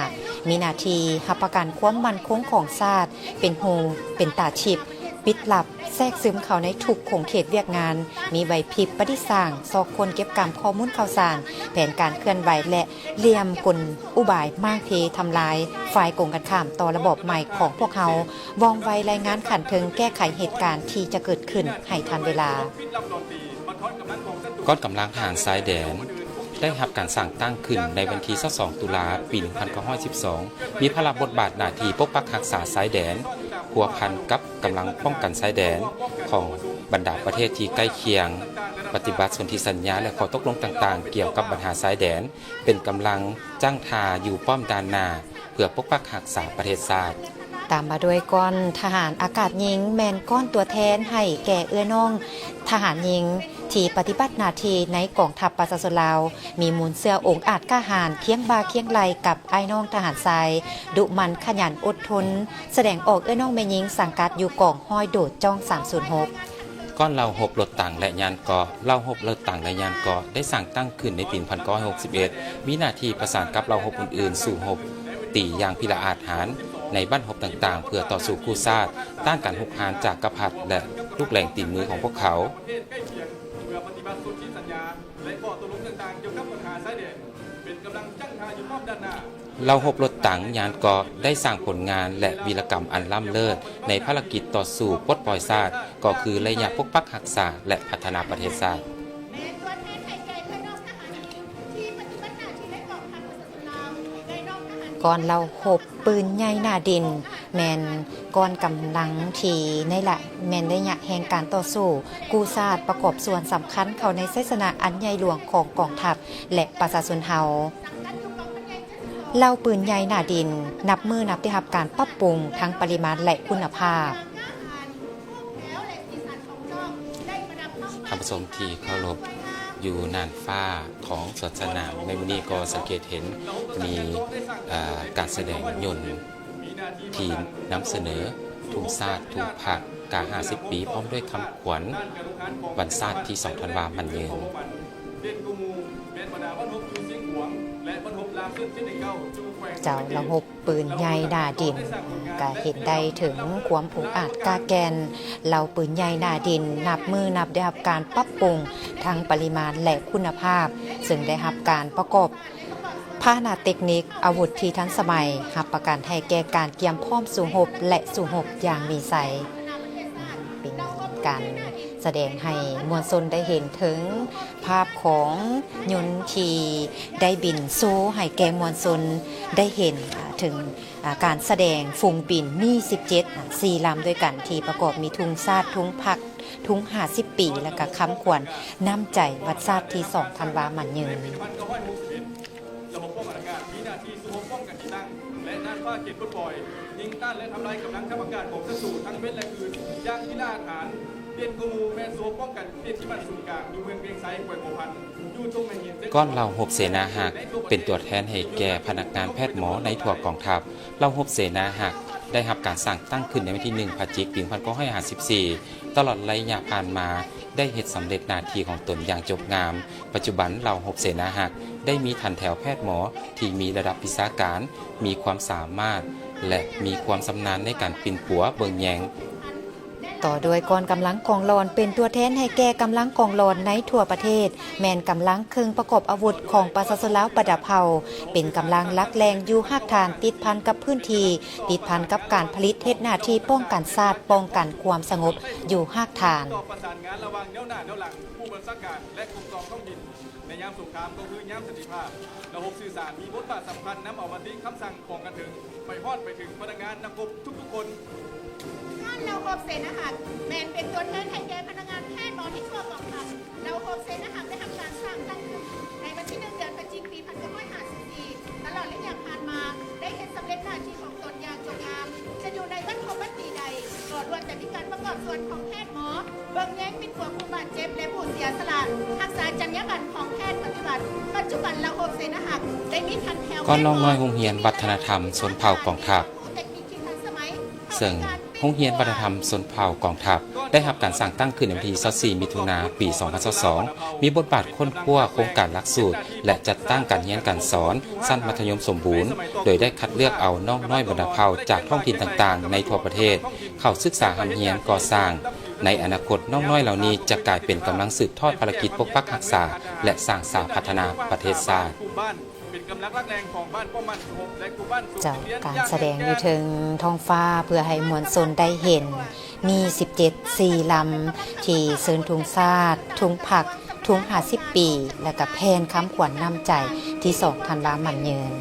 ມີໜ້າທີ່ຮັບປະກັນຄວາມໝັ້ນຄົງຂອງຊາດ, ເປັນຫູເປັນຕາທິບ, ປິດລັບ, ແຊກຊຶມເຂົ້າໃນທຸກຂົງເຂດວຽກງານ, ມີໄຫວພິບປະດິດສ້າງ, ຊອກຄົ້ນເກັບກຳຂໍ້ມູນຂ່າວສານ, ແຜນການເຄື່ອນໄຫວ ແລະ ຫຼ່ຽມກົນອຸບາຍມ້າງເພທຳລາຍຝ່າຍກົງກັນຂ້າມຕໍ່ລະບອບໃໝ່ຂອງພວກເຮົາ, ວ່ອງໄວລາຍງານຂັ້ນເທິງແກ້ໄຂເຫດການທີ່ຈະເກີດຂຶ້ນໃຫ້ທັນເວລາ. ກ້ອນກຳລັງທະຫານຊາຍແດນໄດ້ຮັບການສ້າງຕັ້ງຂຶ້ນໃນວັນທີຊາວສອງ ຕຸລາ ປີໜຶ່ງພັນເກົ້າຮ້ອຍສິບສອງ ມີພາລະບົດບາດໜ້າທີ່ປົກປັກຮັກສາຊາຍແດນ, ພົວພັນກັບກຳລັງປ້ອງກັນຊາຍແດນຂອງບັນດາປະເທດທີ່ໃກ້ຄຽງ, ປະຕິບັດສົນທິສັນຍາ ແລະ ຂໍ້ຕົກລົງຕ່າງໆກ່ຽວກັບບັນຫາຊາຍແດນ, ເປັນກຳລັງຈັ້ງທ່າຢູ່ປ້ອມດ່ານໜ້າ ເພື່ອປົກປັກຮັກສາປະເທດຊາດ. ຕາມມາດ້ວຍກ້ອນທະຫານອາກາດຍິງ, ແມ່ນກ້ອນຕົວແທນໃຫ້ແກ່ເອື້ອຍນ້ອງທະຫານຍິງທີ່ປະຕິບັດໜ້າທີ່ໃນກອງທັບປະຊາຊົນລາວ, ມີມູນເຊື້ອອົງອາດກ້າຫານ, ຄຽງບ່າຄຽງໄຫຼ່ກັບອ້າຍນ້ອງທະຫານຊາຍ, ດຸໝັ່ນຂະຫຍັນອົດທົນ, ສະແດງອອກເອື້ອຍນ້ອງແມ່ຍິງສັງກັດຢູ່ກອງຮ້ອຍໂດດຈ້ອງສາມສູນຫົກ. ກ້ອນເລົ່າຮົບລົດຕັງ ແລະ ຍານເກາະ. ເລົ່າຮົບລົດຕັງ ແລະ ຍານເກາະ ໄດ້ສ້າງຕັ້ງຂຶ້ນໃນປີໜຶ່ງພັນເກົ້າຮ້ອຍຫົກສິບເອັດ ມີໜ້າທີ່ປະສານກັບເລົ່າຮົບອື່ນໆ ສູ້ຮົບຕີຢ່າງພິລະອາດຫານໃນບ້ານຮົບຕ່າງໆ ເພື່ອຕໍ່ສູ້ກູ້ຊາດ, ຕ້ານການຮຸກຮານຈາກກະພັດ ແລະ ລູກແຫຼງຕີນມືຂອງພວກເຂົາ. ເພື່ອປະຕິບັດສົນທິສັນຍາ ແລະ ຂໍ້ຕົກລົງຕ່າງໆກ່ຽວກັບບັນຫາຊາຍແດນ ເປັນກຳລັງຈັ້ງທ່າຢູ່ປ້ອມດ້ານໜ້າ. ເລົ່າຮົບລົດຕັງ ຍານເກາະ ໄດ້ສ້າງຜົນງານ ແລະ ວິລະກຳອັນລ້ຳເລີດໃນພາລະກິດຕໍ່ສູ້ປົດປ່ອຍຊາດ, ກໍຄືໄລຍະປົກປັກຮັກສາ ແລະ ພັດທະນາປະເທດຊາດ. ກ່ອນເລົ່າຮົບ ປືນໃຫຍ່ໜ້າດິນ ແມ່ນກ້ອນກຳລັງທີ່ໃນລະ ແມ່ນໄລຍະແຫ່ງການຕໍ່ສູ້ກູ້ຊາດ ປະກອບສ່ວນສຳຄັນເຂົ້າໃນໄຊຊະນະອັນໃຫຍ່ຫຼວງຂອງກອງທັບ ແລະ ປະຊາຊົນເຮົາ. ເລົ່າປືນໃຫຍ່ໜ້າດິນ ນັບມື້ນັບໄດ້ຮັບການປັບປຸງທັງປະລິມານ ແລະ ຄຸນນະພາບ. ທ່ານຜູ້ຊົມທີ່ເຄົາລົບ, ຢູ່ໜ້ານຟ້າຂອງສວນສະໜາມໃນມື້ນີ້ກໍສັງເກດເຫັນມີ, ເອີ, ການສະແດງຍົນທີ່ນຳສະເໜີທຸງຊາດ, ທຸງພັກກາຫ້າສິບປີ ພ້ອມດ້ວຍຄຳຂວັນວັນຊາດທີສອງທັນວາໝັ້ນຍືນ. ເຈົ້າ, ລະຫົບ ປືນໃຫຍ່ໜ້າດິນ ກະເຫັນໄດ້ເຖິງຄວາມອົງອາດກ້າແກ່ນ. ເລົ່າປືນໃຫຍ່ໜ້າດິນ ນັບມື້ນັບໄດ້ຮັບການປັບປຸງທັງປະລິມານ ແລະ ຄຸນນະພາບ, ເຊິ່ງໄດ້ຮັບການປະກອບພາຫະນະເຕັກນິກ, ອາວຸດທີ່ທັນສະໄໝ, ຮັບປະກັນໃຫ້ແກ່ການກຽມພ້ອມສູ້ຮົບ ແລະ ສູ້ຮົບຢ່າງມີໄຊ. ເປັນການສະແດງໃຫ້ມວນຊົນໄດ້ເຫັນເຖິງ ພາບຂອງຍົນທີ່ໄດ້ບິນໂຊໃຫ້ແກ່ມວນຊົນໄດ້ເຫັນ ອາ ເຖິງ ອາ ການສະແດງຝູງບິນມີສິບເຈັດ ອາ ສີ່ລຳດ້ວຍກັນ ທີ່ປະກອບມີທຸງຊາດ, ທຸງພັກ, ທຸງຫ້າສິບປີ ແລະ ກະຄຳຂວັນນ້ຳໃຈວັນຊາດທີສອງທັນວາໝັ້ນຍືນ. ລະບົບປ້ອງກັນອາກາດມີໜ້າທີ່ສູ້ຮົບປ້ອງກັນທີ່ຕັ້ງ ແລະ ນ່ານຟ້າເຂດປົດປ່ອຍ, ຍິງຕ້ານ ແລະ ທຳລາຍກຳລັງທັບອາກາດຂອງສັດຕູທັງເວັນ ແລະ ຄືນ ຢ່າງທີ່ລະອາດຫານ. ເດັ່ນກວ່າໝູ່ແມ່ນສູ້ຮົບປ້ອງກັນເຂດທີ່ໝັ້ນສູນກາງ ຢູ່ເມືອງວຽງໄຊ ແຂວງຫົວພັນ, ຢູ່ທົ່ງແມ່ຫີນ ເຊ ກ້ອນເຫຼົ່າຮົບເສນາຮັກ ເປັນຕົວແທນໃຫ້ແກ່ພະນັກງານແພດໝໍໃນທົ່ວກອງທັບ. ເຫຼົ່າຮົບເສນາຮັກ ໄດ້ຮັບການສ້າງຕັ້ງຂຶ້ນໃນວັນທີໜຶ່ງ ພະຈິກ ປີໜຶ່ງພັນເກົ້າຮ້ອຍຫ້າສິບສີ່. ຕະຫຼອດໄລຍະຜ່ານມາ ໄດ້ເຮັດສຳເລັດໜ້າທີ່ຂອງຕົນຢ່າງຈົບງາມ. ປັດຈຸບັນເຫຼົ່າຮົບເສນາຮັກ ໄດ້ມີຖັນແຖວແພດໝໍທີ່ມີລະດັບວິຊາການ, ມີຄວາມສາມາດ ແລະ ມີຄວາມຊຳນານໃນການປິ່ນປົວເບິ່ງແຍງ. ຕໍ່ດ້ວຍກ້ອນກຳລັງກອງຫຼອນ ເປັນຕົວແທນໃຫ້ແກ່ກຳລັງກອງຫຼອນໃນທົ່ວປະເທດ, ແມ່ນກຳລັງເຄື່ອງປະກອບອາວຸດຂອງປະຊາຊົນລາວບັນດາເຜົ່າ, ເປັນກຳລັງຫຼັກແຫຼ່ງຢູ່ຮາກຖານ, ຕິດພັນກັບພື້ນທີ່, ຕິດພັນກັບການຜະລິດ, ເຮັດໜ້າທີ່ປ້ອງກັນຊາດ, ປ້ອງກັນຄວາມສະຫງົບຢູ່ຮາກຖານ. ຕໍ່ປະສານງານລະຫວ່າງແນວໜ້າແນວຫຼັງ, ຜູ້ບັນຊາການ ແລະ ກົມກອງທ້ອງຖິ່ນ. ໃນຍາມສົງຄາມກໍຄືຍາມສັນຕິພາບ, ລະບົບສື່ສານມີບົດບາດສຳຄັນນຳເອົາມາຕິຄຳສັ່ງຂອງການເຖິງໄປຮອດໄປເຖິງພະນັກງານນັກຮົບທຸກໆຄົນ. ງານເຫຼົ່າຮົບເສນາຮັກ ແມ່ນເປັນຕົວແທນໃຫ້ແກ່ພະນັກງານແພດໝໍໃນທົ່ວກອງທັບ. ເຫຼົ່າຮົບເສນາຮັກໄດ້ຮັບການສ້າງຕັ້ງຂຶ້ນໃນວັນທີໜຶ່ງ ເດືອນພະຈິກ ປີໜຶ່ງພັນເກົ້າຮ້ອຍຫ້າສິບສີ່. ຕະຫຼອດໄລຍະຜ່ານມາ ໄດ້ເຮັດສຳເລັດໜ້າທີ່ຂອງຕົນຢ່າງຈົບງາມ. ຈະຢູ່ໃນວັນຄົບວັນປີໃດ ກໍລ້ວນແຕ່ມີການປະກອບສ່ວນຂອງແພດໝໍ ເບິ່ງແຍງປິ່ນປົວຜູ້ບາດເຈັບ ແລະ ຜູ້ເສຍສະຫຼະ, ຮັກສາຈັນຍາບັນຂອງແພດປະຕິບັດ. ປັດຈຸບັນເຫຼົ່າຮົບເສນາຮັກ ໄດ້ມີຂັ້ນແຖວ. ກ້ອນນ້ອງນ້ອຍໂຮງຮຽນວັດທະນະທຳຊົນເຜົ່າກອງທັບ ເຊິ່ງໂຮງຮຽນວັດທະນະທຳຊົນເຜົ່າກອງທັບ ໄດ້ຮັບການສ້າງຕັ້ງຂຶ້ນໃນວັນທີຊາວສີ່ ມິຖຸນາ ປີສອງພັນຊາວສອງ ມີບົດບາດຄົ້ນຄວ້າໂຄງການຫຼັກສູດ ແລະ ຈັດຕັ້ງການຮຽນການສອນຊັ້ນມັດທະຍົມສົມບູນ, ໂດຍໄດ້ຄັດເລືອກເອົານ້ອງນ້ອຍບັນດາເຜົ່າຈາກທ້ອງຖິ່ນຕ່າງໆໃນທົ່ວປະເທດ ເຂົ້າສຶກສາຮ່ຳຮຽນກໍ່ສ້າງ. ໃນອະນາຄົດ, ນ້ອງນ້ອຍເຫຼົ່ານີ້ຈະກາຍເປັນກຳລັງສືບທອດພາລະກິດປົກປັກຮັກສາ ແລະ ສ້າງສາພັດທະນາປະເທດຊາດ. ເຈົ້າ, ການສະແດງຢູ່ເທິງທ້ອງຟ້າເພື່ອໃຫ້ມວນຊົນໄດ້ເຫັນ ມີສິບເຈັດ ສີ່ລຳ ທີ່ເຊີນທຸງຊາດ, ທຸງພັກ, ທຸງຫ້າສິບປີ ແລະ ກະແຜ່ນຄຳຂວັນນ້ຳໃຈທີສອງທັນວາໝັ້ນຍືນ.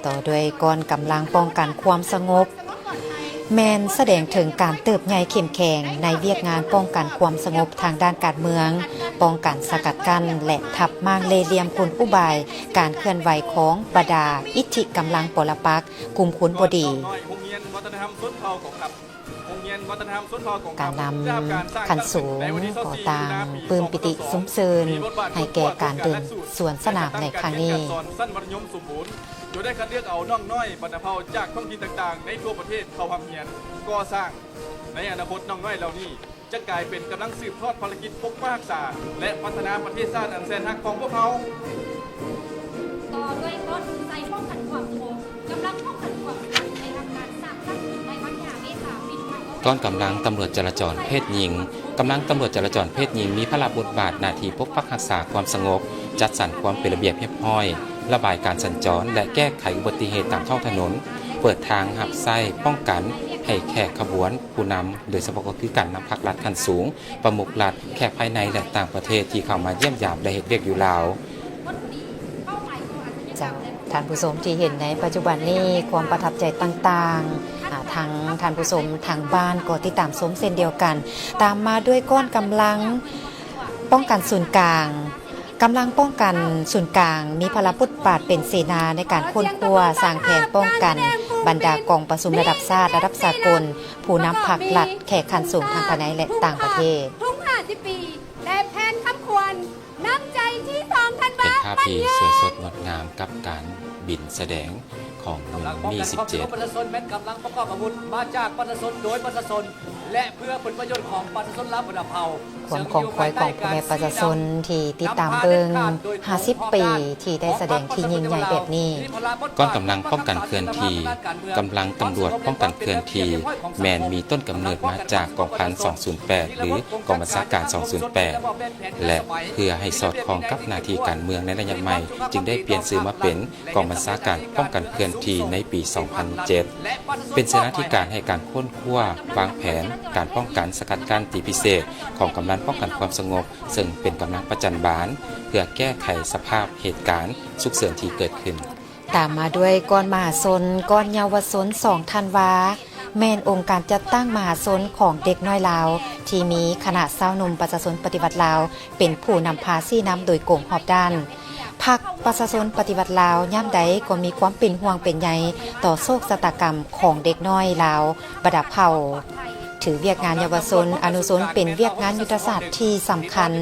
ຕໍ່ດ້ວຍກ້ອນກຳລັງປ້ອງກັນຄວາມສະຫງົບ ແມ່ນສະແດງເຖິງການເຕີບໃຫຍ່ເຂັ້ມແຂງໃນວຽກງານປ້ອງກັນຄວາມສະຫງົບທາງດ້ານການເມືອງ, ປ້ອງກັນສະກັດກັ້ນ ແລະ ທັບມ້າງເລ່ຫຼ່ຽມກົນອຸບາຍການເຄື່ອນໄຫວຂອງບັນດາອິດທິກຳລັງປໍລະປັກ ກຸ່ມຄົນບໍ່ດີ. ການນຳຂັ້ນສູງກໍຕ່າງປຶ້ມປີຕິຊຸມຊື່ນໃຫ້ແກ່ການເດີນສວນສະໜາມໃນຄັ້ງນີ້. ໂດຍໄດ້ຄັດເລືອກເອົານ້ອງນ້ອຍບັນດາເຜົ່າຈາກທ້ອງຖິ່ນຕ່າງໆໃນທົ່ວປະເທດເຂົ້າຮ່ຳຮຽນກໍ່ສ້າງ. ໃນອະນາຄົດ, ນ້ອງນ້ອຍເຫຼົ່ານີ້ຈະກາຍເປັນກຳລັງສືບທອດພາລະກິດປົກປັກຮັກສາ ແລະ ພັດທະນາປະເທດຊາດອັນແສນຮັກຂອງພວກເຮົາ. ຕໍ່ດ້ວຍກ້ອນໃສ່ປ້ອງກັນຄວາມສະຫງົບ, ກຳລັງປ້ອງກັນຄວາມສະຫງົບໄດ້ຮັບການສ້າງຕັ້ງຂຶ້ນໃນວັນທີຫ້າ ເມສາ ປີໜຶ່ງພັນເກົ້າຮ້ອຍ ການກຳລັງຕຳຫຼວດຈະລາຈອນເພດຍິງ. ກຳລັງຕຳຫຼວດຈະລາຈອນເພດຍິງມີພາລະບົດບາດໜ້າທີ່ປົກປັກຮັກສາຄວາມສະຫງົບ, ຈັດສັນຄວາມເປັນລະບຽບຮຽບຮ້ອຍ, ລະບາຍການສັນຈອນ ແລະ ແກ້ໄຂອຸບັດຕິເຫດຕາມທ້ອງຖະໜົນ, ເປີດທາງຮັບໃຊ້ປ້ອງກັນໃຫ້ແຂກຂະບວນ, ຜູ້ນຳ, ໂດຍສະເພາະກໍຄືການນຳພັກລັດຂັ້ນສູງ, ປະມຸກລັດ, ແຂກພາຍໃນ ແລະ ຕ່າງປະເທດທີ່ເຂົ້າມາຢ້ຽມຢາມ ແລະ ເຮັດວຽກຢູ່ລາວ. ເຈົ້າ, ທ່ານຜູ້ຊົມທີ່ເຫັນໃນປັດຈຸບັນນີ້, ຄວາມປະທັບໃຈຕ່າງໆ, ອາ, ທັງທ່ານຜູ້ຊົມທາງບ້ານກໍຕິດຕາມຊົມເຊັ່ນດຽວກັນ. ຕາມມາດ້ວຍກ້ອນກຳລັງປ້ອງກັນສູນກາງ. ກຳລັງປ້ອງກັນສູນກາງມີພາລະບົດບາດເປັນເສນາໃນການຄົ້ນຄວ້າ, ສ້າງແຜນປ້ອງກັນ, ບັນດາກອງປະຊຸມລະດັບຊາດ, ລະດັບສາກົນ, ຜູ້ນຳພັກລັດ, ແຂກຂັ້ນສູງທັງພາຍໃນ ແລະ ຕ່າງປະເທດ. ທຸງຫ້າສິບປີ ແລະ ແຜ່ນຄຳຂວັນນ້ຳໃຈທີສອງທັນວາ ເປັນພາບທີ່ສວຍສົດງົດງາມກັບການບິນສະແດງຂອງໜຶ່ງມີສິບເຈັດ. ກຳລັງປ້ອງກັນຄວາມສະຫງົບປະຊາຊົນແມ່ນກຳລັງປະກອບອາວຸດມາຈາກປະຊາຊົນ ໂດຍປະຊາຊົນ ແລະ ເພື່ອຜົນປະໂຫຍດຂອງປະຊາຊົນລາວບັນດາເຜົ່າ. ຄວາມຂອງຄວາຍຂອງພໍ່ແມ່ປະຊາຊົນທີ່ຕິດຕາມເບິ່ງຫ້າສິບປີທີ່ໄດ້ສະແດງທີ່ຍິ່ງໃຫຍ່ແບບນີ້. ກອງກຳລັງປ້ອງກັນເຄື່ອນທີ່, ກຳລັງຕຳຫຼວດປ້ອງກັນເຄື່ອນທີ່ ແມ່ນມີຕົ້ນກຳເນີດມາຈາກກອງພັນສອງສູນແປດ ຫຼື ກອງບັນຊາການສອງສູນແປດ ແລະ ເພື່ອໃຫ້ສອດຄ່ອງກັບໜ້າທີ່ການເມືອງໃນໄລຍະໃໝ່ ຈຶ່ງໄດ້ປ່ຽນຊື່ມາເປັນ ກອງບັນຊາການປ້ອງກັນເຄື່ອນທີ່ໃນປີສອງພັນເຈັດ ເປັນເສນາທິການໃຫ້ການຄົ້ນຄວ້າ, ວາງແຜນ, ການປ້ອງກັນ, ສະກັດກັ້ນ, ຕີພິເສດຂອງກຳລັງປ້ອງກັນຄວາມສະຫງົບ, ເຊິ່ງເປັນກຳລັງປະຈັນບານ ເພື່ອແກ້ໄຂສະພາບເຫດການສຸກເສີນທີ່ເກີດຂຶ້ນ. ຕາມມາດ້ວຍກ້ອນມະຫາຊົນ, ກ້ອນເຍົາວະຊົນ ສອງທັນວາ ແມ່ນອົງການຈັດຕັ້ງມະຫາຊົນຂອງເດັກນ້ອຍລາວ ທີ່ມີຄະນະຊາວໜຸ່ມປະຊາຊົນປະຕິວັດລາວ ເປັນຜູ້ນຳພາຊີ້ນຳໂດຍກົງຮອບດ້ານ. ພັກປະຊາຊົນປະຕິວັດລາວ ຍາມໃດກໍມີຄວາມເປັນຫ່ວງເປັນໃຍຕໍ່ໂຊກຊະຕາກຳຂອງເດັກນ້ອຍລາວບັນດາເຜົ່າ. ຖືວຽກງານເຍົາວະຊົນອະນຸຊົນເປັນວຽກງານຍຸດທະສາດທີ່ສຳຄັນ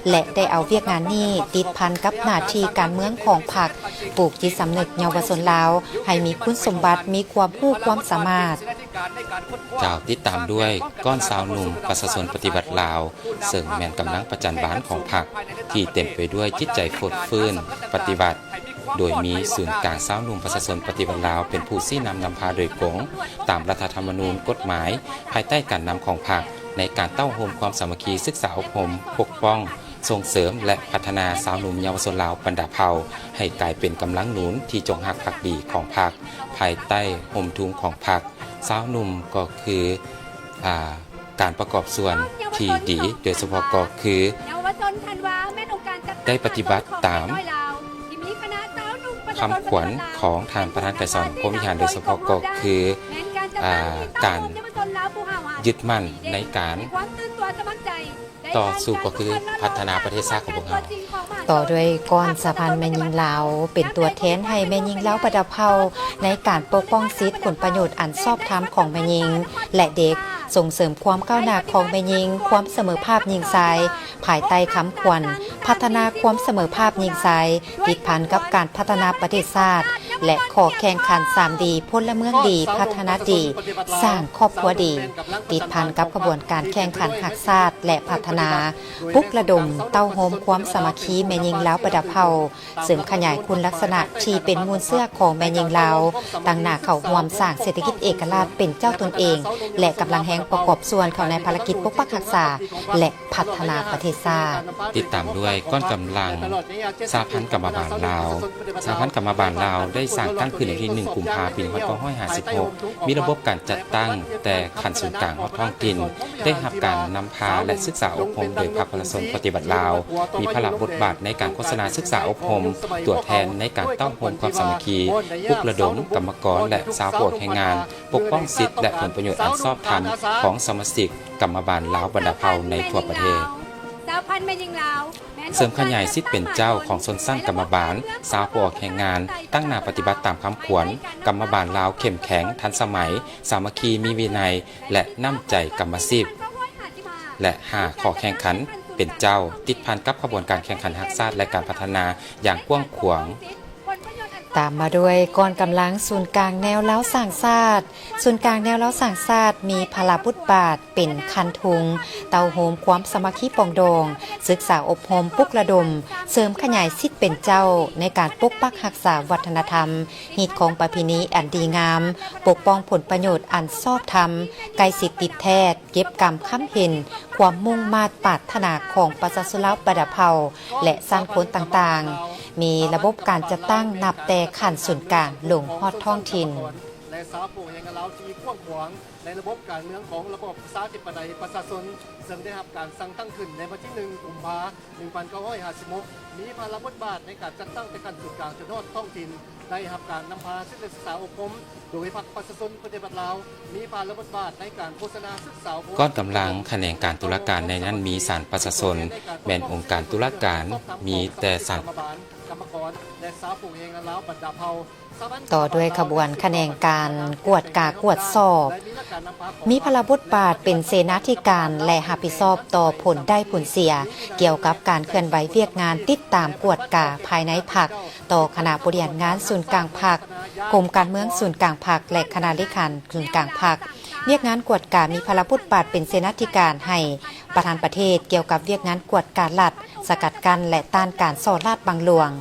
ແລະ ໄດ້ເອົາວຽກງານນີ້ຕິດພັນກັບໜ້າທີ່ການເມືອງຂອງພັກ, ປູກຈິດສຳນຶກເຍົາວະຊົນລາວໃຫ້ມີຄຸນສົມບັດ, ມີຄວາມຮູ້ຄວາມສາມາດ. ກ່າວຕິດຕາມດ້ວຍກ້ອນຊາວໜຸ່ມປະຊາຊົນປະຕິວັດລາວ, ເຊິ່ງແມ່ນກຳລັງປະຈັນບານຂອງພັກ ທີ່ເຕັມໄປດ້ວຍຈິດໃຈຟົດຟື້ນປະຕິວັດ, ໂດຍມີສູນກາງຊາວໜຸ່ມປະຊາຊົນປະຕິວັດລາວເປັນຜູ້ຊີ້ນຳນຳພາໂດຍກົງ ຕາມລັດຖະທຳມະນູນ, ກົດໝາຍ, ພາຍໃຕ້ການນຳຂອງພັກ ໃນການເຕົ້າໂຮມຄວາມສາມັກຄີ, ສຶກສາອົບຮົມ, ປົກປ້ອງ, ສົ່ງເສີມ ແລະ ພັດທະນາຊາວໜຸ່ມເຍົາວະຊົນລາວບັນດາເຜົ່າ ໃຫ້ກາຍເປັນກຳລັງໜູນທີ່ຈົງຮັກພັກດີຂອງພັກ. ພາຍໃຕ້ຮົ່ມທຸງຂອງພັກ, ຊາວໜຸ່ມກໍຄື ອາ ການປະກອບສ່ວນທີ່ດີ, ໂດຍສະເພາະກໍຄື ເຍົາວະຊົນທັນວາ ແມ່ນອົງການຈັດຕັ້ງ ໄດ້ປະຕິບັດຕາມ ທີ່ມີຄະນະຊາວໜຸ່ມປະຊາຊົນ ຄຳຂວັນຂອງທ່ານປະທານໄກສອນ ພົມວິຫານ, ໂດຍສະເພາະກໍຄື ແມ່ນການຈັດຕັ້ງ ອາ ການ ເຍົາວະຊົນລາວຜູ້ຫ້າວຫາ ຍຶດໝັ້ນໃນການ ມີຄວາມຕື່ນຕົວສະໝັກໃຈ ຕໍ່ສູ້ກໍຄືພັດທະນາປະເທດຊາດຂອງພວກເຮົາ. ຕໍ່ດ້ວຍກ້ອນສະຫະພັນແມ່ຍິງລາວ ເປັນຕົວແທນໃຫ້ແມ່ຍິງລາວບັນດາເຜົ່າ ໃນການປົກປ້ອງສິດຜົນປະໂຫຍດອັນຊອບທຳຂອງແມ່ຍິງ ແລະ ເດັກ, ສົ່ງເສີມຄວາມກ້າວໜ້າຂອງແມ່ຍິງ, ຄວາມສະເໝີພາບຍິງຊາຍ ພາຍໃຕ້ຄຳຂວັນ ພັດທະນາຄວາມສະເໝີພາບຍິງຊາຍ ຕິດພັນກັບການພັດທະນາປະເທດຊາດ ແລະ ຂໍ້ແຂ່ງຂັນສາມດີ ພົນລະເມືອງດີ, ພັດທະນາດີ, ສ້າງຄອບຄົວດີ ຕິດພັນກັບຂະບວນການແຂ່ງຂັນຮັກຊາດ ແລະ ພັດທະນາ, ປຸກລະດົມ, ເຕົ້າໂຮມຄວາມສາມັກຄີແມ່ຍິງລາວບັນດາເຜົ່າ, ເສີມຂະຫຍາຍຄຸນລັກສະນະທີ່ເປັນມູນເຊື້ອຂອງແມ່ຍິງລາວ, ຕັ້ງໜ້າເຂົ້າຮ່ວມສ້າງເສດຖະກິດເອກະລາດເປັນເຈົ້າຕົນເອງ ແລະ ກຳລັງແຮງປະກອບສ່ວນເຂົ້າໃນພາລະກິດປົກປັກຮັກສາ ແລະ ພັດທະນາປະເທດຊາດ. ຕິດຕາມດ້ວຍກ້ອນກຳລັງສະຫະພັນກຳມະບານລາວ. ສະຫະພັນກຳມະບານລາວໄດ້ສ້າງຕັ້ງຂຶ້ນໃນວັນທີໜຶ່ງ ກຸມພາ ປີໜຶ່ງພັນເກົ້າຮ້ອຍຫ້າສິບຫົກ ມີລະບົບການຈັດຕັ້ງແຕ່ຂັ້ນສູນກາງຮອດທ້ອງຖິ່ນ, ໄດ້ຮັບການນຳພາ ແລະ ສຶກສາອົບຮົມໂດຍພັກປະຊາຊົນປະຕິວັດລາວ, ມີພາລະບົດບາດໃນການໂຄສະນາສຶກສາອົບຮົມ, ຕົວແທນໃນການເຕົ້າໂຮມຄວາມສາມັກຄີ, ປຸກລະດົມກຳມະກອນ ແລະ ຊາວຜູ້ອອກແຮງງານ, ປົກປ້ອງສິດ ແລະ ຜົນປະໂຫຍດອັນຊອບທຳຂອງສະມາຊິກ ກຳມະບານລາວບັນດາເຜົ່າໃນທົ່ວປະເທດ. ສະຫະພັນແມ່ຍິງລາວ ເສີມຂະຫຍາຍສິດເປັນເຈົ້າຂອງຊົນຊັ້ນກຳມະບານ, ຊາວຜູ້ອອກແຮງງານ, ຕັ້ງໜ້າປະຕິບັດຕາມຄຳຂວັນ ກຳມະບານລາວເຂັ້ມແຂງ, ທັນສະໄໝ, ສາມັກຄີ, ມີວິໄນ ແລະ ນ້ຳໃຈກຳມະສິບ ແລະ ຫ້າ ຂໍ້ແຂ່ງຂັນເປັນເຈົ້າ, ຕິດພັນກັບຂະບວນການແຂ່ງຂັນຮັກຊາດ ແລະ ການພັດທະນາຢ່າງກວ້າງຂວາງ. ຕາມມາດ້ວຍກ້ອນກຳລັງສູນກາງແນວລາວສ້າງຊາດ. ສູນກາງແນວລາວສ້າງຊາດມີພາລະບົດບາດເປັນຄັນທຸງ ເຕົ້າໂຮມຄວາມສາມັກຄີປອງດອງ, ສຶກສາອົບຮົມ, ປຸກລະດົມ, ເສີມຂະຫຍາຍສິດເປັນເຈົ້າໃນການປົກປັກຮັກສາວັດທະນະທຳ, ຮີດຄອງປະເພນີອັນດີງາມ, ປົກປ້ອງຜົນປະໂຫຍດອັນຊອບທຳ, ໃກ້ຊິດຕິດແທດ, ເກັບກຳຄຳເຫັນ, ຄວາມມຸ່ງມາດປາດຖະໜາຂອງປະຊາຊົນລາວບັນດາເຜົ່າ ແລະ ຊັ້ນຄົນຕ່າງໆ, ມີລະບົບການຈັດຕັ້ງນັບແຕ່ຂັ້ນສູນກາງລົງຮອດທ້ອງຖິ່ນ. ແລະ ຊາວຜູ້ແຮງງານລາວທີ່ກວ້າງຂວາງໃນລະບົບການເມືອງຂອງລະບອບປະຊາທິປະໄຕປະຊາຊົນ, ເຊິ່ງໄດ້ຮັບການສ້າງຕັ້ງຂຶ້ນໃນວັນທີໜຶ່ງ ກຸມພາ ໜຶ່ງພັນເກົ້າຮ້ອຍຫ້າສິບຫົກ ມີພາລະບົດບາດໃນການຈັດຕັ້ງແຕ່ຂັ້ນສູນກາງຈົນຮອດທ້ອງຖິ່ນ, ໄດ້ຮັບການນຳພາສຶກສາອົບຮົມໂດຍພັກປະຊາຊົນປະຕິວັດລາວ, ມີພາລະບົດບາດໃນການໂຄສະນາສຶກສາອົບຮົມ. ກ້ອນກຳລັງຂະແໜງການຕຸລາການ, ໃນນັ້ນມີສານປະຊາຊົນ, ແມ່ນອົງການຕຸລາການ, ມີແຕ່ສານ ກຳມະກອນ ແລະ ຊາວຜູ້ແຮງງານລາວບັນດາເຜົ່າ. ຕໍ່ດ້ວຍຂະບວນຂະແໜງການກວດກາກວດສອບ, ມີພາລະບົດບາດເປັນເສນາທິການ ແລະ ຮັບຜິດຊອບຕໍ່ຜົນໄດ້ຜົນເສຍ ກ່ຽວກັບການເຄື່ອນໄຫວວຽກງານຕິດຕາມກວດກາພາຍໃນພັກ, ຕໍ່ຄະນະບໍລິຫານງານສູນກາງພັກ, ກົມການເມືອງສູນກາງພັກ ແລະ ຄະນະເລຂາສູນກາງພັກ. ວຽກງານກວດກາມີພາລະບົດບາດເປັນເສນາທິການໃຫ້ປະທານປະເທດ ກ່ຽວກັບວຽກງານກວດກາລັດ, ສະກັດກັ້ນ ແລະ ຕ້ານການສໍ້ລາດບັງຫຼວງ.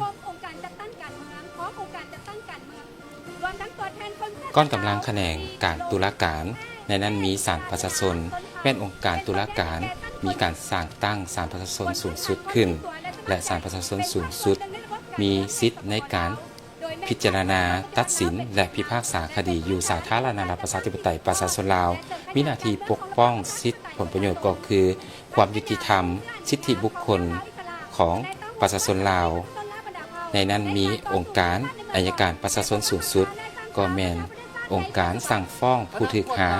ກ້ອນກຳລັງຂະແໜງການຕຸລາການ, ໃນນັ້ນມີສານປະຊາຊົນ, ແມ່ນອົງການຕຸລາການ, ມີການສ້າງຕັ້ງສານປະຊາຊົນສູງສຸດຂຶ້ນ ແລະ ສານປະຊາຊົນສູງສຸດມີສິດໃນການພິຈາລະນາ, ຕັດສິນ ແລະ ພິພາກສາຄະດີຢູ່ສາທາລະນະລັດປະຊາທິປະໄຕປະຊາຊົນລາວ, ມີໜ້າທີ່ປົກປ້ອງສິດຜົນປະໂຫຍດກໍຄື ຄວາມຍຸຕິທຳ, ສິດທິບຸກຄົນຂອງປະຊາຊົນລາວ. ໃນນັ້ນມີອົງການໄອຍະການປະຊາຊົນສູງສຸດ, ກໍແມ່ນອົງການສັ່ງຟ້ອງຜູ້ຖືກຫາ,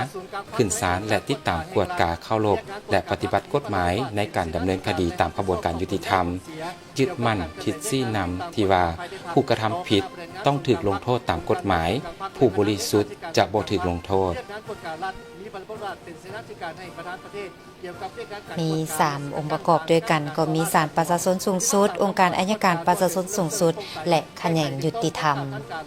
ຂຶ້ນສານ ແລະ ຕິດຕາມກວດກາເຄົາລົບ ແລະ ປະຕິບັດກົດໝາຍໃນການດຳເນີນຄະດີຕາມຂະບວນການຍຸຕິທຳ, ຍຶດໝັ້ນທິດຊີ້ນຳທີ່ວ່າ ຜູ້ກະທຳຜິດຕ້ອງຖືກລົງໂທດຕາມກົດໝາຍ, ຜູ້ບໍລິສຸດຈະບໍ່ຖືກລົງໂທດ. ມີພາລະບົດບາດເປັນເສນາທິການໃຫ້ປະທານປະເທດ ມີສາມອົງປະກອບດ້ວຍກັນ ກໍມີສານປະຊາຊົນສູງສຸດ, ອົງການໄອຍະການປະຊາຊົນສູງສຸດ ແລະ ຂະແໜງຍຸຕິທຳ.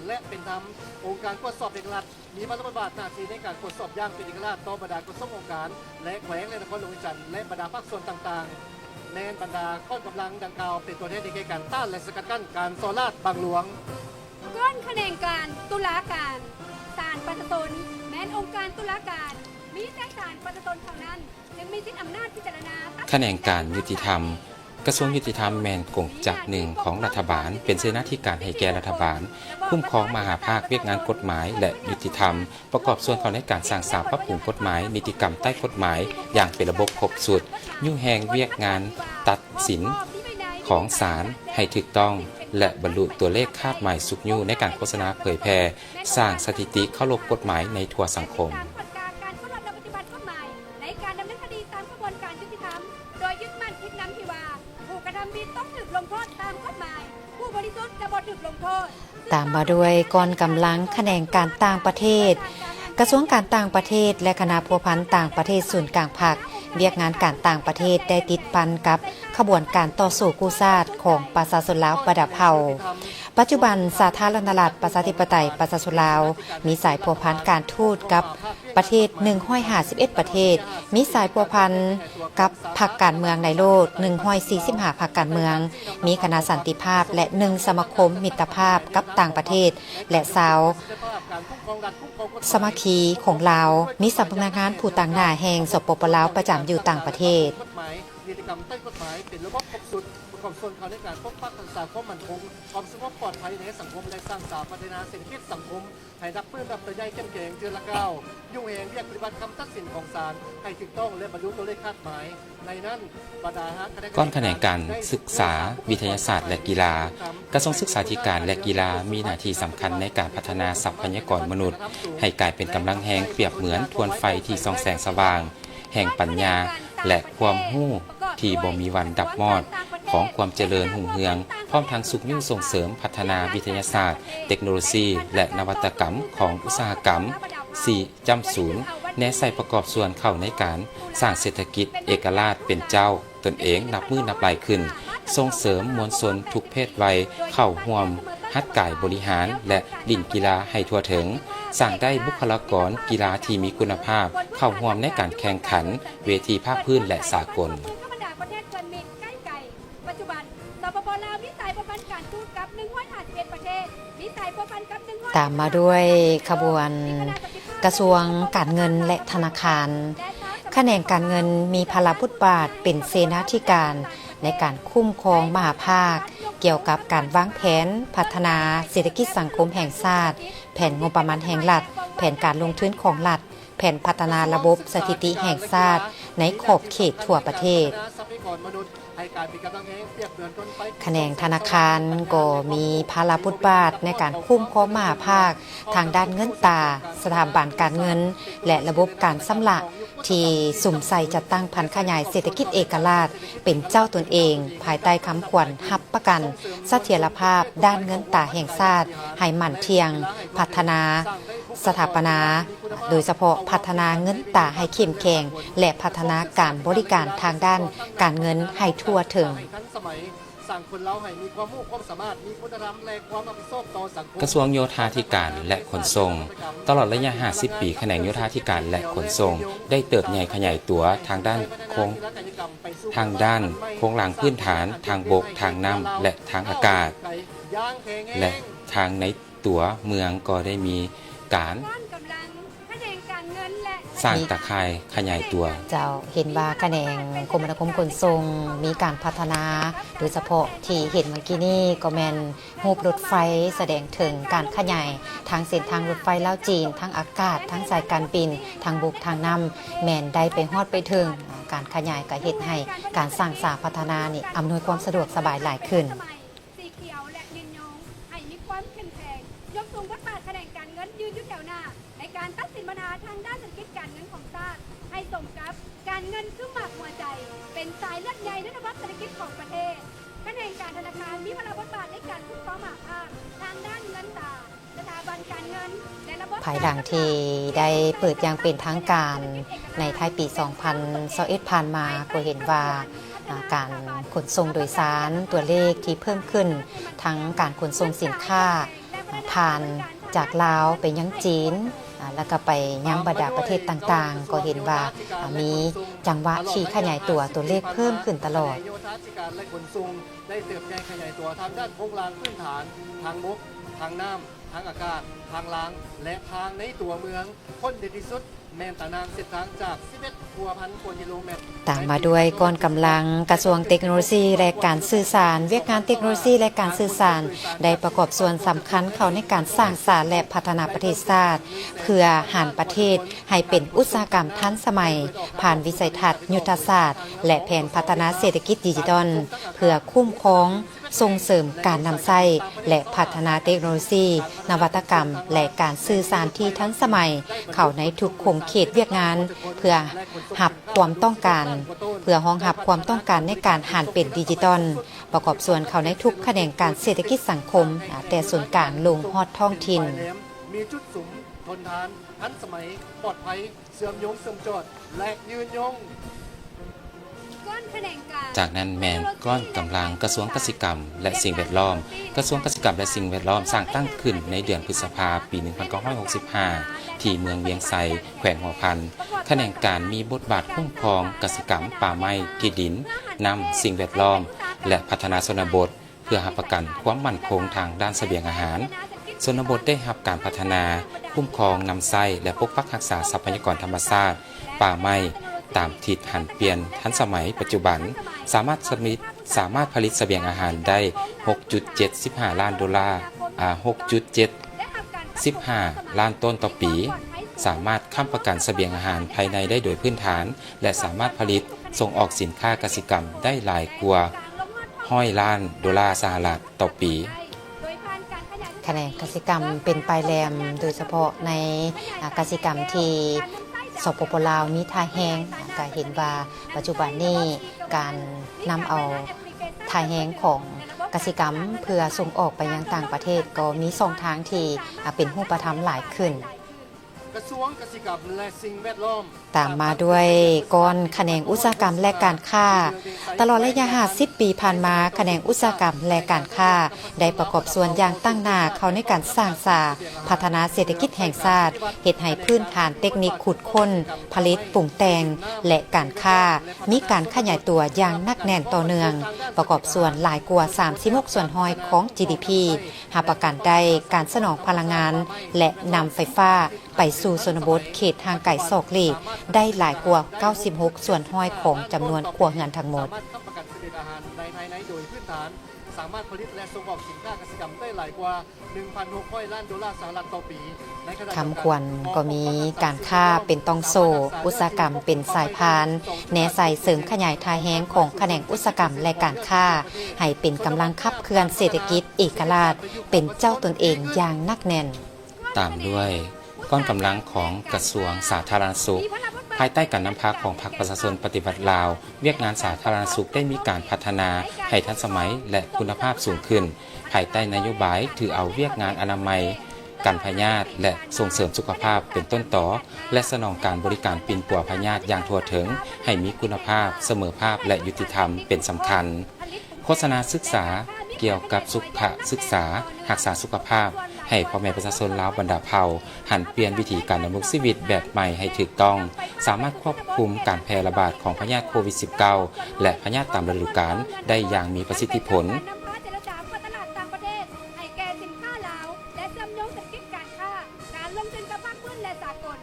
ແລະ ເປັນທຳ ອົງການກວດສອບເອກະລັດ ມີພາລະບົດບາດໜ້າທີ່ໃນການກວດສອບຢ່າງເປັນເອກະລາດຕໍ່ບັນດາກະຊວງ, ອົງການ ແລະ ແຂວງ ແລະ ນະຄອນຫຼວງວຽງຈັນ ແລະ ບັນດາພາກສ່ວນຕ່າງໆ. ແມ່ນບັນດາກ້ອນກຳລັງດັ່ງກ່າວ ເປັນຕົວແທນທີ່ແກ່ການຕ້ານ ແລະ ສະກັດກັ້ນການສໍ້ລາດບັງຫຼວງ. ກ້ອນຂະແໜງການຕຸລາການ ສານປະຊາຊົນ ແມ່ນອົງການຕຸລາການ ມີແຕ່ສານປະຊາຊົນເທົ່ານັ້ນ ຈຶ່ງມີສິດອຳນາດພິຈາລະນາ ຂະແໜງການຍຸຕິທຳ ກະຊວງຍຸຕິທຳແມ່ນກົງຈັກໜຶ່ງຂອງລັດຖະບານ ເປັນເສນາທິການໃຫ້ແກ່ລັດຖະບານ, ຄຸ້ມຄອງມະຫາພາກວຽກງານກົດໝາຍ ແລະ ຍຸຕິທຳ, ປະກອບສ່ວນເຂົ້າໃນການສ້າງສາປັບປຸງກົດໝາຍ, ນິຕິກຳໃຕ້ກົດໝາຍຢ່າງເປັນລະບົບຄົບຊຸດ, ຍູ້ແຮງວຽກງານຕັດສິນຂອງສານໃຫ້ຖືກຕ້ອງ ແລະ ບັນລຸຕົວເລກຄາດໝາຍຊຸກຍູ້ໃນການໂຄສະນາເຜີຍແຜ່, ສ້າງສະຖິຕິເຄົາລົບກົດໝາຍໃນທົ່ວສັງຄົມ. ໃນການດຳເນີນຄະດີຕາມຂະບວນການຍຸຕິທຳ ໂດຍຍຶດໝັ້ນທິດນຳທີ່ວ່າ ຜູ້ກະທຳຜິດຕ້ອງຖືກລົງໂທດຕາມກົດໝາຍ, ຜູ້ບໍລິສຸດຈະບໍ່ຖືກລົງໂທດ. ຕາມມາດ້ວຍກ້ອນກຳລັງຂະແໜງການຕ່າງປະເທດ. ກະຊວງການຕ່າງປະເທດ ແລະ ຄະນະພົວພັນຕ່າງປະເທດສູນກາງພັກ, ວຽກງານການຕ່າງປະເທດໄດ້ຕິດພັນກັບຂະບວນການຕໍ່ສູ້ກູ້ຊາດຂອງປະຊາຊົນລາວບັນດາເຜົ່າ. ປັດຈຸບັນ ສາທາລະນະລັດ ປະຊາທິປະໄຕ ປະຊາຊົນລາວ ມີສາຍພົວພັນການທູດກັບປະເທດໜຶ່ງຮ້ອຍຫ້າສິບເອັດປະເທດ, ມີສາຍພົວພັນກັບພັກການເມືອງໃນໂລກໜຶ່ງຮ້ອຍສີ່ສິບຫ້າພັກການເມືອງ, ມີຄະນະສັນຕິພາບ ແລະ ໜຶ່ງສະມາຄົມມິດຕະພາບກັບຕ່າງປະເທດ ແລະ ຊາວສະມາຄີຂອງລາວ, ມີສຳນັກງານຜູ້ຕາງໜ້າແຫ່ງ ສປປ ລາວ ປະຈຳຢູ່ຕ່າງປະເທດ. ປະກອບສ່ວນເຂົ້າໃນການປົກປັກຮັກສາຄວາມໝັ້ນຄົງ, ຄວາມສະຫງົບປອດໄພໃນສັງຄົມ ແລະ ສ້າງສາພັດທະນາເສດຖະກິດສັງຄົມໃຫ້ນັບມື້ນັບເຕີບໃຫຍ່ເຂັ້ມແຂງເທື່ອລະກ້າວ, ຫຍຸ້ງແຮງວຽກປະຕິບັດຄຳຕັດສິນຂອງສານໃຫ້ຖືກຕ້ອງ ແລະ ບັນລຸຕົວເລກຄາດໝາຍ. ໃນນັ້ນ ບັນດາຄະແນງ ກ້ອນຂະແໜງການສຶກສາວິທະຍາສາດ ແລະ ກິລາ. ກະຊວງສຶກສາທິການ ແລະ ກິລາ ມີໜ້າທີ່ສຳຄັນໃນການພັດທະນາຊັບພະຍາກອນມະນຸດ ໃຫ້ກາຍເປັນກຳລັງແຮງປຽບເໝືອນທວນໄຟທີ່ສ່ອງແສງສະຫວ່າງ ແຫ່ງປັນຍາ ແລະ ຄວາມຮູ້ທີ່ບໍ່ມີວັນດັບມອດຂອງຄວາມຈະເລີນຮຸ່ງເຮືອງ, ພ້ອມທັງຊຸກຍູ້ສົ່ງເສີມພັດທະນາວິທະຍາສາດ, ເຕັກໂນໂລຊີ ແລະ ນະວັດຕະກຳຂອງອຸດສາຫະກຳສີ່ຈ້ຳສູນ, ແນໃສ່ປະກອບສ່ວນເຂົ້າໃນການສ້າງເສດຖະກິດເອກະລາດເປັນເຈົ້າ ຕົນເອງນັບມື້ນັບຫຼາຍຂຶ້ນ, ສົ່ງເສີມມວນຊົນທຸກເພດໄວເຂົ້າຮ່ວມຫັດກາຍບໍລິຫານ ແລະ ຫຼິ້ນກິລາໃຫ້ທົ່ວເຖິງ, ສ້າງໄດ້ບຸກຄະລາກອນກິລາທີ່ມີຄຸນນະພາບເຂົ້າຮ່ວມໃນການແຂ່ງຂັນເວທີພາກພື້ນ ແລະ ສາກົນ. ປັດຈຸບັນ ສປປ ລາວ ມີສາຍພົວພັນການທູດກັບໜຶ່ງຮ້ອຍຫ້າສິບເອັດປະເທດ, ມີສາຍພົວພັນກັບໜຶ່ງຮ້ອຍ ຕາມມາດ້ວຍຂະບວນກະຊວງການເງິນ ແລະ ທະນາຄານ. ຂະແໜງການເງິນມີພາລະບົດບາດເປັນເສນາທິການໃນການຄຸ້ມຄອງມະຫາພາກ ກ່ຽວກັບການວາງແຜນພັດທະນາເສດຖະກິດສັງຄົມແຫ່ງຊາດ, ແຜນງົບປະມານແຫ່ງລັດ, ແຜນການລົງທຶນຂອງລັດ, ແຜນພັດທະນາລະບົບສະຖິຕິແຫ່ງຊາດໃນຂອບເຂດທົ່ວປະເທດ. ຂະແໜງທະນາຄານກໍມີພາລະບົດບາດໃນການຄຸ້ມຄອງມະຫາພາກທາງດ້ານເງິນຕາ, ສະຖາບັນການເງິນ ແລະ ລະບົບການຊຳລະ ທີ່ສຸມໃສ່ຈັດຕັ້ງຜັນຂະຫຍາຍເສດຖະກິດເອກະລາດເປັນເຈົ້າຕົນເອງ, ພາຍໃຕ້ຄຳຂວັນຮັບປະກັນສະຖຽນລະພາບດ້ານເງິນຕາແຫ່ງຊາດໃຫ້ໝັ້ນທ່ຽງ, ພັດທະນາ ສະຖາປະນາ ໂດຍສະເພາະພັດທະນາເງິນຕາໃຫ້ເຂັ້ມແຂງ ແລະ ພັດທະນາການບໍລິການທາງດ້ານການເງິນໃຫ້ທົ່ວເຖິງ. ກະຊວງໂຍທາທິການ ແລະ ຂົນສົ່ງ. ຕະຫຼອດໄລຍະຫ້າສິບປີ, ຂະແໜງໂຍທາທິການ ແລະ ຂົນສົ່ງ ໄດ້ເຕີບໃຫຍ່ຂະຫຍາຍຕົວທາງດ້ານໂຄງ, ທາງດ້ານໂຄງລ່າງພື້ນຖານ, ທາງບົກ, ທາງນ້ຳ ແລະ ທາງອາກາດ ແລະ ທາງໃນ ຕົວເມືອງກໍໄດ້ມີການສ້າງຕາຂ່າຍຂະຫຍາຍຕົວ. ເຈົ້າ, ເຫັນວ່າຂະແໜງຄົມມະນາຄົມຂົນສົ່ງມີການພັດທະນາ, ໂດຍສະເພາະທີ່ເຫັນເມື່ອກີ້ນີ້ກໍແມ່ນຮູບລົດໄຟ ສະແດງເຖິງການຂະຫຍາຍທາງເສັ້ນທາງລົດໄຟລາວ-ຈີນ, ທາງອາກາດ, ທາງສາຍການບິນ, ທາງບົກ, ທາງນ້ຳ ແມ່ນໄດ້ໄປຮອດໄປເຖິງ. ການຂະຫຍາຍກໍເຮັດໃຫ້ການສ້າງສາພັດທະນານີ້ອຳນວຍຄວາມສະດວກສະບາຍຫຼາຍຂຶ້ນ. ສະໄໝ ສີຂຽວ ແລະ ຍືນຍົງ ໃຫ້ມີຄວາມເຂັ້ມແຂງ, ຍົກສູງບົດບາດຂະແໜງການເງິນ ຢືນຢູ່ແຖວໜ້າໃນການຕັດສິນບັນຫາທາງດ້ານເສດຖະກິດການເງິນຂອງຊາດ ໃຫ້ສົມກັບການເງິນຄືໝາກຫົວໃຈ, ເປັນສາຍເລືອດໃຫຍ່ໃນລະບອບເສດຖະກິດຂອງປະເທດ. ຂະແໜງການທະນາຄານມີພາລະບົດບາດໃນການຄຸ້ມຄອງມະຫາພາກທາງດ້ານເງິນຕາ, ສະຖາບັນ ພາຍຫຼັງທີ່ໄດ້ເປີດຢ່າງເປັນທາງການໃນທ້າຍປີສອງພັນຊາວເອັດຜ່ານມາ, ກໍເຫັນວ່າ ອາ ການຂົນສົ່ງໂດຍສານ ຕົວເລກທີ່ເພີ່ມຂຶ້ນ, ທັງການຂົນສົ່ງສິນຄ້າ ອາ ຜ່ານຈາກລາວໄປຍັງຈີນ ອາ ແລ້ວກໍໄປຍັງບັນດາປະເທດຕ່າງໆ, ກໍເຫັນວ່າ ອາ ມີຈັງຫວະທີ່ຂະຫຍາຍຕົວ, ຕົວເລກເພີ່ມຂຶ້ນຕະຫຼອດ. ໂຍທາທິການ ແລະ ຂົນສົ່ງ ໄດ້ເຕີບໃຫຍ່ຂະຫຍາຍຕົວທາງດ້ານໂຄງລ່າງພື້ນຖານ, ທາງບົກ, ທາງນ້ຳ, ທາງອາກາດ, ທາງລາງ ແລະ ທາງໃນຕົວເມືອງ. ພົ້ນເດັ່ນທີ່ສຸດແມ່ນຕາໜ່າງເສັ້ນທາງຈາກສິບເອັດຫົວພັນກວ່າກິໂລແມັດ. ຕາມມາດ້ວຍກ້ອນກຳລັງກະຊວງເຕັກໂນໂລຊີ ແລະ ການສື່ສານ. ວຽກງານເຕັກໂນໂລຊີ ແລະ ການສື່ສານ ໄດ້ປະກອບສ່ວນສຳຄັນເຂົ້າໃນການສ້າງສານ ແລະ ພັດທະນາປະເທດຊາດ, ເພື່ອຫັນປະເທດໃຫ້ເປັນອຸດສາຫະກຳທັນສະໄໝ, ຜ່ານວິໄສທັດຍຸດທະສາດ ແລະ ແຜນພັດທະນາເສດຖະກິດດິຈິຕອນ, ເພື່ອຄຸ້ມຄອງ ສົ່ງເສີມການນຳໃຊ້ ແລະ ພັດທະນາເຕັກໂນໂລຊີ, ນະວັດຕະກຳ ແລະ ການສື່ສານທີ່ທັນສະໄໝເຂົ້າໃນທຸກຂົງເຂດວຽກງານ, ເພື່ອຮັບຄວາມຕ້ອງການ, ເພື່ອຮອງຮັບຄວາມຕ້ອງການໃນການຫັນເປັນດິຈິຕອນ, ປະກອບສ່ວນເຂົ້າໃນທຸກຂະແໜງການເສດຖະກິດສັງຄົມ, ແຕ່ສູນກາງລົງຮອດທ້ອງຖິ່ນ. ມີຈຸດສຸມ, ທົນທານ, ທັນສະໄໝ, ປອດໄພ, ເຊື່ອມໂຍງເຊື່ອມຈອດ ແລະ ຍືນຍົງ. ຈາກນັ້ນແມ່ນກ້ອນກຳລັງກະຊວງກະສິກຳ ແລະ ສິ່ງແວດລ້ອມ. ກະຊວງກະສິກຳ ແລະ ສິ່ງແວດລ້ອມສ້າງຕັ້ງຂຶ້ນໃນເດືອນພຶດສະພາ ປີໜຶ່ງພັນເກົ້າຮ້ອຍຫົກສິບຫ້າ ທີ່ເມືອງວຽງໄຊ ແຂວງຫົວພັນ. ຂະແໜງການມີບົດບາດຄຸ້ມຄອງກະສິກຳ, ປ່າໄມ້, ທີ່ດິນ, ນ້ຳ, ສິ່ງແວດລ້ອມ ແລະ ພັດທະນາຊົນນະບົດ. ເພື່ອຮັບປະກັນຄວາມໝັ້ນຄົງທາງດ້ານສະບຽງອາຫານ, ຊົນນະບົດໄດ້ຮັບການພັດທະນາ, ຄຸ້ມຄອງ, ນຳໃຊ້ ແລະ ປົກປັກຮັກສາຊັບພະຍາກອນທຳມະຊາດ, ປ່າໄມ້, ຕາມທິດຫັນປ່ຽນທັນສະໄໝປັດຈຸບັນ, ສາມາດສະມິດ, ສາມາດຜະລິດສະບຽງອາຫານໄດ້ ຫົກຈຸດເຈັດສິບຫ້າລ້ານໂດລາ, ອາ, ຫົກຈຸດເຈັດສິບຫ້າລ້ານໂຕນຕໍ່ປີ, ສາມາດຄ້ຳປະກັນສະບຽງອາຫານພາຍໃນໄດ້ໂດຍພື້ນຖານ ແລະ ສາມາດຜະລິດສົ່ງອອກສິນຄ້າກະສິກຳໄດ້ຫຼາຍກວ່າຮ້ອຍລ້ານໂດລາສະຫະລັດຕໍ່ປີ. ຂະແໜງກະສິກຳເປັນປາຍແຫຼມ, ໂດຍສະເພາະໃນ ອາ ກະສິກຳທີ່ ສປປ ລາວ ມີທ່າແຮງ, ກະເຫັນວ່າປັດຈຸບັນນີ້ການນຳເອົາທ່າແຮງຂອງກະສິກຳເພື່ອສົ່ງອອກໄປຍັງຕ່າງປະເທດ ກໍມີຊ່ອງທາງທີ່ ອາ ເປັນຮູບປະທຳຫຼາຍຂຶ້ນ. ກະຊວງກະສິກຳ ແລະ ສິ່ງແວດລ້ອມ. ຕາມມາດ້ວຍກ້ອນຂະແໜງອຸດສາຫະກຳ ແລະ ການຄ້າ. ຕະຫຼອດໄລຍະຫ້າສິບປີຜ່ານມາ, ຂະແໜງອຸດສາຫະກຳ ແລະ ການຄ້າ ໄດ້ປະກອບສ່ວນຢ່າງຕັ້ງໜ້າເຂົ້າໃນການສ້າງສາພັດທະນາເສດຖະກິດແຫ່ງຊາດ, ເຮັດໃຫ້ພື້ນຖານເຕັກນິກຂຸດຄົ້ນ, ຜະລິດ, ປຸງແຕ່ງ ແລະ ການຄ້າ ມີການຂະຫຍາຍຕົວຢ່າງໜັກແໜ້ນຕໍ່ເນື່ອງ, ປະກອບສ່ວນຫຼາຍກວ່າສາມສິບຫົກສ່ວນຮ້ອຍຂອງ ຈີດີພີ, ຮັບປະກັນໄດ້ການສະໜອງພະລັງງານ ແລະ ນຳໄຟຟ້າ ໄປສູ່ຊົນນະບົດເຂດຫ່າງໄກສອກຫຼີກໄດ້ຫຼາຍກວ່າເກົ້າສິບຫົກສ່ວນຮ້ອຍຂອງຈຳນວນຄົວເຮືອນທັງໝົດ. ສາມາດຄ້ຳປະກັນສະບຽງອາຫານໃນພາຍໃນໂດຍພື້ນຖານ, ສາມາດຜະລິດ ແລະ ສົ່ງອອກສິນຄ້າກະສິກຳໄດ້ຫຼາຍກວ່າໜຶ່ງພັນຫົກຮ້ອຍລ້ານໂດລາສະຫະລັດຕໍ່ປີ. ໃນຂະນະດຽວກັນ ຄຳຂວັນກໍມີການຄ້າເປັນຕ່ອງໂສ້, ອຸດສາຫະກຳເປັນສາຍພານ, ແນໃສ່ເສີມຂະຫຍາຍທ່າແຮງຂອງຂະແໜງອຸດສາຫະກຳ ແລະ ການຄ້າ ໃຫ້ເປັນກຳລັງຂັບເຄື່ອນເສດຖະກິດເອກະລາດ, ເປັນເຈົ້າຕົນເອງຢ່າງໜັກແໜ້ນ. ຕາມດ້ວຍ ກອງກຳລັງຂອງກະຊວງສາທາລະນະສຸກ. ພາຍໃຕ້ການນຳພາຂອງພັກປະຊາຊົນປະຕິວັດລາວ, ວຽກງານສາທາລະນະສຸກໄດ້ມີການພັດທະນາໃຫ້ທັນສະໄໝ ແລະ ຄຸນນະພາບສູງຂຶ້ນ, ພາຍໃຕ້ນະໂຍບາຍຖືເອົາວຽກງານອະນາໄມ, ກັນພະຍາດ ແລະ ສົ່ງເສີມສຸຂະພາບເປັນຕົ້ນຕໍ, ແລະ ສະໜອງການບໍລິການປິ່ນປົວພະຍາດຢ່າງທົ່ວເຖິງ, ໃຫ້ມີຄຸນນະພາບ, ສະເໝີພາບ ແລະ ຍຸຕິທຳເປັນສຳຄັນ. ໂຄສະນາສຶກສາກ່ຽວກັບສຸຂະສຶກສາ, ຮັກສາສຸຂະພາບໃຫ້ພໍ່ແມ່ປະຊາຊົນລາວບັນດາເຜົ່າ, ຫັນປ່ຽນວິຖີການດຳລົງຊີວິດແບບໃໝ່ໃຫ້ຖືກຕ້ອງ, ສາມາດຄວບຄຸມການແຜ່ລະບາດຂອງພະຍາດໂຄວິດສິບເກົ້າ ແລະ ພະຍາດຕາມລະດູການໄດ້ຢ່າງມີປະສິດທິຜົນ. ການນຳພາເຈລະຈາເປີດຕະຫຼາດຕ່າງປະເທດໃຫ້ແກ່ສິນຄ້າລາວ ແລະ ເຊື່ອມໂຍງເສດຖະກິດການຄ້າ, ການລົງທຶນກັບພາກພື້ນ ແລະ ສາກົນ.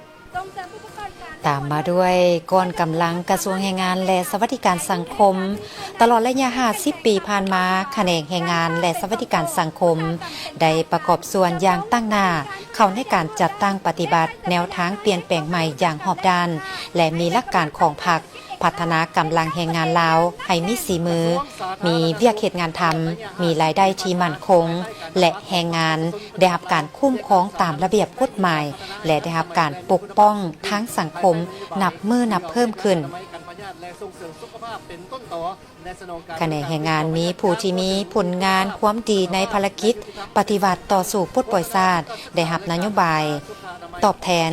ຕາມມາດ້ວຍກອງກຳລັງກະຊວງແຮງງານ ແລະ ສະຫວັດດີການສັງຄົມ. ຕະຫຼອດໄລຍະຫ້າສິບປີຜ່ານມາ, ຂະແໜງແຮງງານ ແລະ ສະຫວັດດີການສັງຄົມ ໄດ້ປະກອບສ່ວນຢ່າງຕັ້ງໜ້າເຂົ້າໃນການຈັດຕັ້ງປະຕິບັດແນວທາງປ່ຽນແປງໃໝ່ຢ່າງຮອບດ້ານ ແລະ ມີຫຼັກການຂອງພັກ ພັດທະນາກຳລັງແຮງງານລາວໃຫ້ມີສີມື, ມີວຽກເຮັດງານທຳ, ມີລາຍໄດ້ທີ່ໝັ້ນຄົງ ແລະ ແຮງງານໄດ້ຮັບການຄຸ້ມຄອງຕາມລະບຽບກົດໝາຍ ແລະ ໄດ້ຮັບການປົກປ້ອງທາງສັງຄົມນັບມື້ນັບເພີ່ມຂຶ້ນ. ສົ່ງເສີມສຸຂະພາບເປັນຕົ້ນຕໍ ຂະແໜງແຮງງານມີຜູ້ທີ່ມີຜົນງານຄວາມດີໃນພາລະກິດປະຕິວັດຕໍ່ສູ້ປົດປ່ອຍຊາດ ໄດ້ຮັບນະໂຍບາຍຕອບແທນ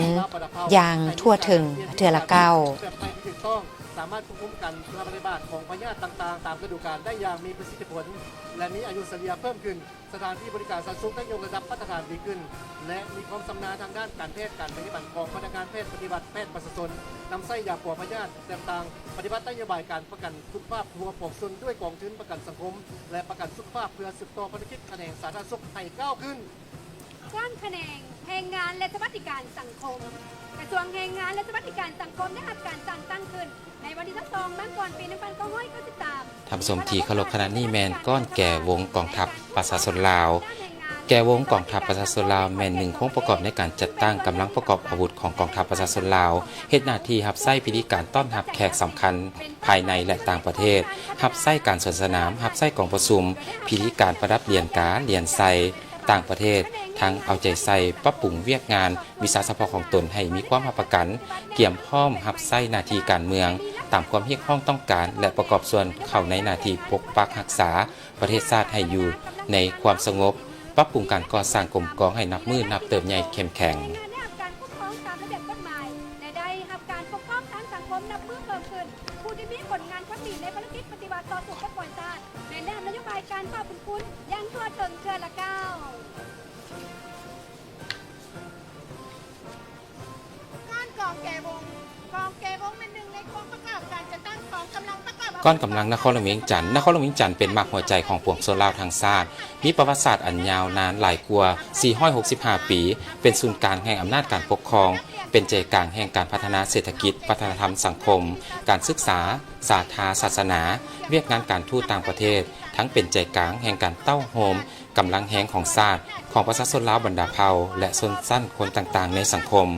ຢ່າງທົ່ວເຖິງເທື່ອລະກ້າວ. ແບບໃໝ່ທີ່ຖືກຕ້ອງ ສາມາດຄວບຄຸມການແຜ່ລະບາດຂອງພະຍາດຕ່າງໆຕາມລະດູການໄດ້ຢ່າງມີປະສິດທິຜົນ ແລະ ມີອາຍຸສະເລ່ຍເພີ່ມຂຶ້ນ. ສະຖານທີ່ບໍລິການສາທາລະນະສຸກໄດ້ຍົກລະດັບມາດຕະຖານດີຂຶ້ນ ແລະ ມີຄວາມຊຳນານທາງດ້ານການແພດ, ການປະຕິບັດຂອງພະນັກງານແພດປະຕິບັດແພດປະຊາຊົນ, ນຳໃຊ້ຢາປົວພະຍາດຕ່າງໆ, ປະຕິບັດນະໂຍບາຍການປະກັນສຸຂະພາບທົ່ວປວງຊົນດ້ວຍກອງທຶນປະກັນສັງຄົມ ແລະ ປະກັນສຸຂະພາບ ເພື່ອສືບຕໍ່ພາລະກິດຂະແໜງສາທາລະນະສຸກໃຫ້ກ້າວຂຶ້ນ. ການຂະແໜງແຮງງານ ແລະ ສະຫວັດດີການສັງຄົມ, ກະຊວງແຮງງານ ແລະ ສະຫວັດດີການສັງຄົມ ໄດ້ຮັບການສ້າງຕັ້ງຂຶ້ນ ໃນວັນທີຊາວສອງ ມັງກອນ ປີໜຶ່ງພັນເກົ້າຮ້ອຍເກົ້າສິບສາມ. ທ່ານຜູ້ຊົມທີ່ເຄົາລົບ, ຂະນະນີ້ແມ່ນກ້ອນແກວົງກອງທັບປະຊາຊົນລາວ. ແກວົງກອງທັບປະຊາຊົນລາວແມ່ນໜຶ່ງໂຄງປະກອບໃນການຈັດຕັ້ງກຳລັງປະກອບອາວຸດຂອງກອງທັບປະຊາຊົນລາວ, ເຮັດໜ້າທີ່ຮັບໃຊ້ພິທີການຕ້ອນຮັບແຂກສຳຄັນພາຍໃນ ແລະ ຕ່າງປະເທດ, ຮັບໃຊ້ການສວນສະໜາມ, ຮັບໃຊ້ກອງປະຊຸມ, ພິທີການປະດັບຫຼຽນກາ, ຫຼຽນໄຊ, ຕ່າງປະເທດ, ທັງເອົາໃຈໃສ່ປັບປຸງວຽກງານວິຊາສະເພາະຂອງຕົນໃຫ້ມີຄວາມຮັບປະກັນ, ກຽມພ້ອມຮັບໃຊ້ໜ້າທີ່ການເມືອງຕາມຄວາມຮຽກຮ້ອງຕ້ອງການ ແລະ ປະກອບສ່ວນເຂົ້າໃນໜ້າທີ່ປົກປັກຮັກສາປະເທດຊາດໃຫ້ຢູ່ໃນຄວາມສະຫງົບ, ປັບປຸງການກໍ່ສ້າງກົມກອງໃຫ້ນັບມື້ນັບເຕີບໃຫຍ່ເຂັ້ມແຂງ. ແຮງງານໄດ້ຮັບການຄຸ້ມຄອງຕາມລະບຽບກົດໝາຍ ແລະ ໄດ້ຮັບການປົກປ້ອງທາງສັງຄົມນັບມື້ເພີ່ມຂຶ້ນ. ຜູ້ທີ່ມີຜົນງານຄວາມດີໃນພາລະກິດປະຕິວັດຕໍ່ສູ້ປົດປ່ອຍຊາດ ແມ່ນໄດ້ຮັບນະໂຍບາຍການຂອບຄຸນຄຸນຢ່າງທົ່ວເຖິງເທື່ອລະກ້າວ. ການກອງແກວົງ, ກອງແກວົງແມ່ນໜຶ່ງໃນໂຄງປະກອບການຈັດຕັ້ງກອງກຳລັງປະກອບອາວຸດ. ກອງກຳລັງນະຄອນຫຼວງວຽງຈັນ. ນະຄອນຫຼວງວຽງຈັນເປັນໝາກຫົວໃຈຂອງປວງຊົນລາວທັງຊາດ, ມີປະຫວັດສາດອັນຍາວນານຫຼາຍກວ່າສີ່ຮ້ອຍຫົກສິບຫ້າປີ, ເປັນສູນກາງແຫ່ງອຳນາດການປົກຄອງ, ເປັນໃຈກາງແຫ່ງການພັດທະນາເສດຖະກິດ, ວັດທະນະທຳ, ສັງຄົມ, ການສຶກສາ, ສາທາສາສະໜາ, ວຽກງານການທູດຕ່າງປະເທດ, ທັງເປັນໃຈກາງແຫ່ງການເຕົ້າໂຮມ ກຳລັງແຮງຂອງຊາດ, ຂອງປະຊາຊົນລາວບັນດາເຜົ່າ ແລະ ຊົນຊັ້ນຄົນຕ່າງໆໃນສັງຄົມ.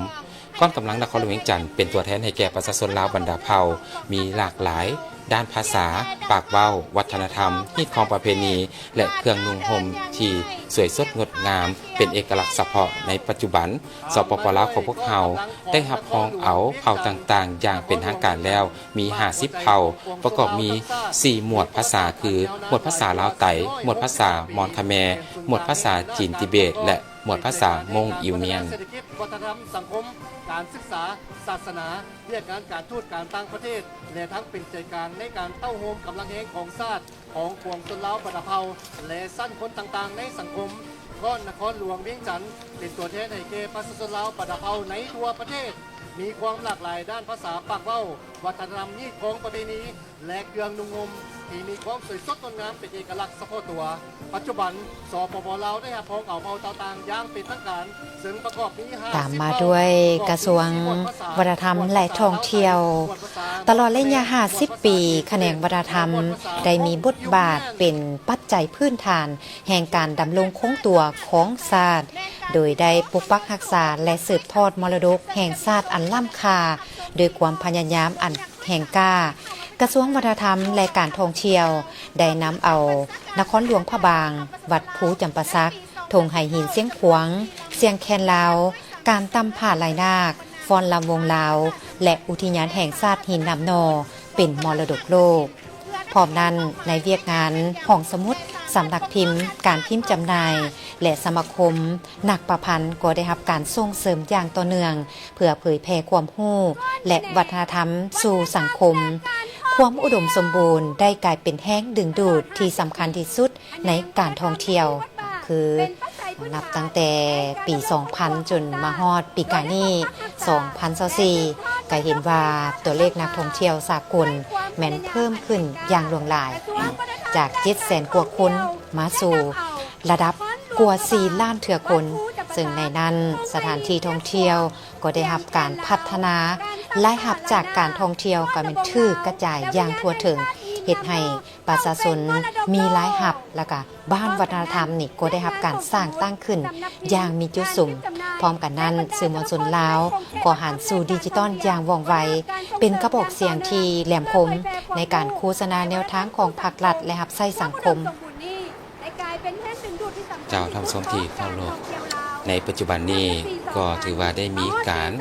ກອງກຳລັງນະຄອນຫຼວງວຽງຈັນເປັນຕົວແທນໃຫ້ແກ່ປະຊາຊົນລາວບັນດາເຜົ່າ, ມີຫຼາກຫຼາຍດ້ານພາສາ, ປາກເວົ້າ, ວັດທະນະທຳ, ຮີດຄອງປະເພນີ ແລະ ເຄື່ອງນຸ່ງຫົ່ມທີ່ສວຍສົດງົດງາມ ເປັນເອກະລັກສະເພາະ. ໃນປັດຈຸບັນ ສປປ ລາວຂອງພວກເຮົາໄດ້ຮັບຮອງເອົາເຜົ່າຕ່າງໆຢ່າງເປັນທາງການແລ້ວ ມີຫ້າສິບເຜົ່າ, ປະກອບມີສີ່ໝວດພາສາ ຄື ໝວດພາສາລາວໄຕ, ໝວດພາສາມອນຄະແມ, ໝວດພາສາຈີນຕິເບດ ແລະ ໝວດພາສາມົ້ງອິວມຽນ. ເສດຖະກິດ, ວັດທະນະທຳ, ສັງຄົມ, ການສຶກສາ, ສາສະໜາ, ວຽກງານການທູດການຕ່າງປະເທດ ແລະ ທັງເປັນໃຈກາງໃນການເຕົ້າໂຮມກຳລັງແຮງຂອງຊາດ ຂອງປວງຊົນລາວບັນດາເຜົ່າ ແລະ ຊັ້ນຄົນຕ່າງໆໃນສັງຄົມ. ນະຄອນຫຼວງວຽງຈັນເປັນຕົວແທນໃຫ້ແກ່ປະຊາຊົນລາວບັນດາເຜົ່າໃນທົ່ວປະເທດ, ມີຄວາມຫຼາກຫຼາຍດ້ານພາສາ, ປາກເວົ້າ, ວັດທະນະທຳ, ຮີດຄອງປະເພນີ ແລະ ເຄື່ອງນຸ່ງຫົ່ມທີ່ມີຄວາມສວຍສົດງົດງາມເປັນເອກະລັກສະເພາະຕົວ. ປັດຈຸບັນ ສປປ ລາວໄດ້ຮັບຮອງເອົາເຜົ່າຕ່າງໆຢ່າງເປັນທາງການ, ເຊິ່ງປະກອບມີຫ້າສິບເຜົ່າ ຕາມມາດ້ວຍກະຊວງວັດທະນະທຳ ແລະ ທ່ອງທ່ຽວ. ຕະຫຼອດໄລຍະຫ້າສິບປີ, ຂະແໜງວັດທະນະທຳໄດ້ມີບົດບາດເປັນປັດໄຈພື້ນຖານ ແຫ່ງການດຳລົງຄົງຕົວຂອງຊາດ, ໂດຍໄດ້ປົກປັກຮັກສາ ແລະ ສືບທອດມໍລະດົກແຫ່ງຊາດອັນລ້ຳຄ່າ ດ້ວຍຄວາມພະຍາຍາມອັນແຮງກ້າ. ກະຊວງວັດທະນະທຳ ແລະ ການທ່ອງທ່ຽວ ໄດ້ນຳເອົານະຄອນຫຼວງພະບາງ, ວັດພູຈຳປາສັກ, ທົ່ງໄຫຫີນຊຽງຂວາງ, ຊຽງແຄນລາວ, ການຕ່ຳຜາລາຍນາກ, ຟ້ອນລຳວົງລາວ ແລະ ອຸທິຍານແຫ່ງຊາດຫີນໜາມໜໍ່ ເປັນມໍລະດົກໂລກ. ພ້ອມນັ້ນ, ໃນວຽກງານຫ້ອງສະໝຸດ, ສຳນັກພິມ, ການພິມຈຳໜ່າຍ ແລະ ສະມາຄົມນັກປະພັນ ກໍໄດ້ຮັບການສົ່ງເສີມຢ່າງຕໍ່ເນື່ອງ ເພື່ອເຜີຍແຜ່ຄວາມຮູ້ ແລະ ວັດທະນະທຳສູ່ສັງຄົມ. ຄວາມອຸດົມສົມບູນໄດ້ກາຍເປັນແຮງດຶງດູດທີ່ສຳຄັນທີ່ສຸດໃນການທ່ອງທ່ຽວ, ຄື ນັບຕັ້ງແຕ່ປີສອງພັນຈົນມາຮອດປີກາຍນີ້ ສອງພັນຊາວສີ່ ກໍເຫັນວ່າຕົວເລກນັກທ່ອງທ່ຽວສາກົນແມ່ນເພີ່ມຂຶ້ນຢ່າງຫຼວງຫຼາຍ, ຈາກເຈັດແສນກວ່າຄົນ ມາສູ່ລະດັບກວ່າສີ່ລ້ານເທື່ອຄົນ, ເຊິ່ງໃນນັ້ນສະຖານທີ່ທ່ອງທ່ຽວກໍໄດ້ຮັບການພັດທະນາ, ລາຍຮັບຈາກການທ່ອງທ່ຽວກໍແມ່ນຖືກກະຈາຍຢ່າງທົ່ວເຖິງ, ເຮັດໃຫ້ ປະຊາຊົນມີລາຍຮັບ, ແລ້ວກະບ້ານວັດທະນະທຳນີ້ກໍໄດ້ຮັບການສ້າງຕັ້ງຂຶ້ນຢ່າງມີຈຸດສຸມ. ພ້ອມກັນນັ້ນ, ສື່ມວນຊົນລາວກໍຫັນສູ່ດິຈິຕອນຢ່າງວ່ອງໄວ, ເປັນກະບອກສຽງທີ່ແຫຼມຄົມໃນການໂຄສະນາແນວທາງຂອງພັກລັດ ແລະ ຮັບໃຊ້ສັງຄົມ. ເຈົ້າ, ທ່ານຜູ້ຊົມທີ່ເຄົາລົບ, ໃນປັດຈຸບັນນີ້ກໍຖືວ່າໄດ້ມີການ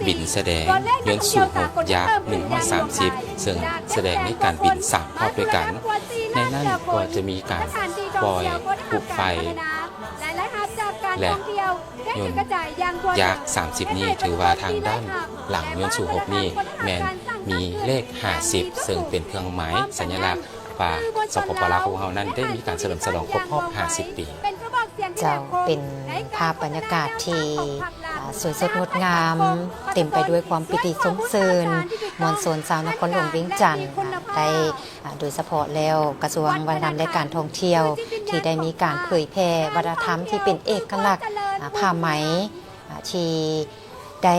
ບິນສະແດງຍົນຊູຫົກ ຢາກໜຶ່ງຮ້ອຍສາມສິບ ເຊິ່ງສະແດງໃນການບິນສາມຮອບດ້ວຍກັນ. ໃນນັ້ນກໍຈະມີການປ່ອຍຜຸໄຟ ແລະ ຍົນຢາກສາມສິບນີ້ ຖືວ່າທາງດ້ານຫຼັງຍົນຊູຫົກນີ້ແມ່ນມີເລກຫ້າສິບ ເຊິ່ງເປັນເຄື່ອງໝາຍສັນຍະລັກວ່າ ສປປ ລາວຂອງເຮົານັ້ນໄດ້ມີການສະເຫຼີມສະຫຼອງຄົບຮອບຫ້າສິບປີ. ເຈົ້າ ເປັນພາບບັນຍາກາດທີ່ ອາ ສວຍສົດງົດງາມ ເຕັມໄປດ້ວຍຄວາມປີຕິຊົມຊື່ນ. ມວນຊົນຊາວນະຄອນຫຼວງວຽງຈັນ ອາ ໄດ້ ອາ ໂດຍສະເພາະແລ້ວກະຊວງວັດທະນະທຳ ແລະ ການທ່ອງທ່ຽວ ທີ່ໄດ້ມີການເຜີຍແຜ່ວັດທະນະທຳທີ່ເປັນເອກະລັກ ອາ ຜ້າໄໝ ອາ ທີ່ ໄດ້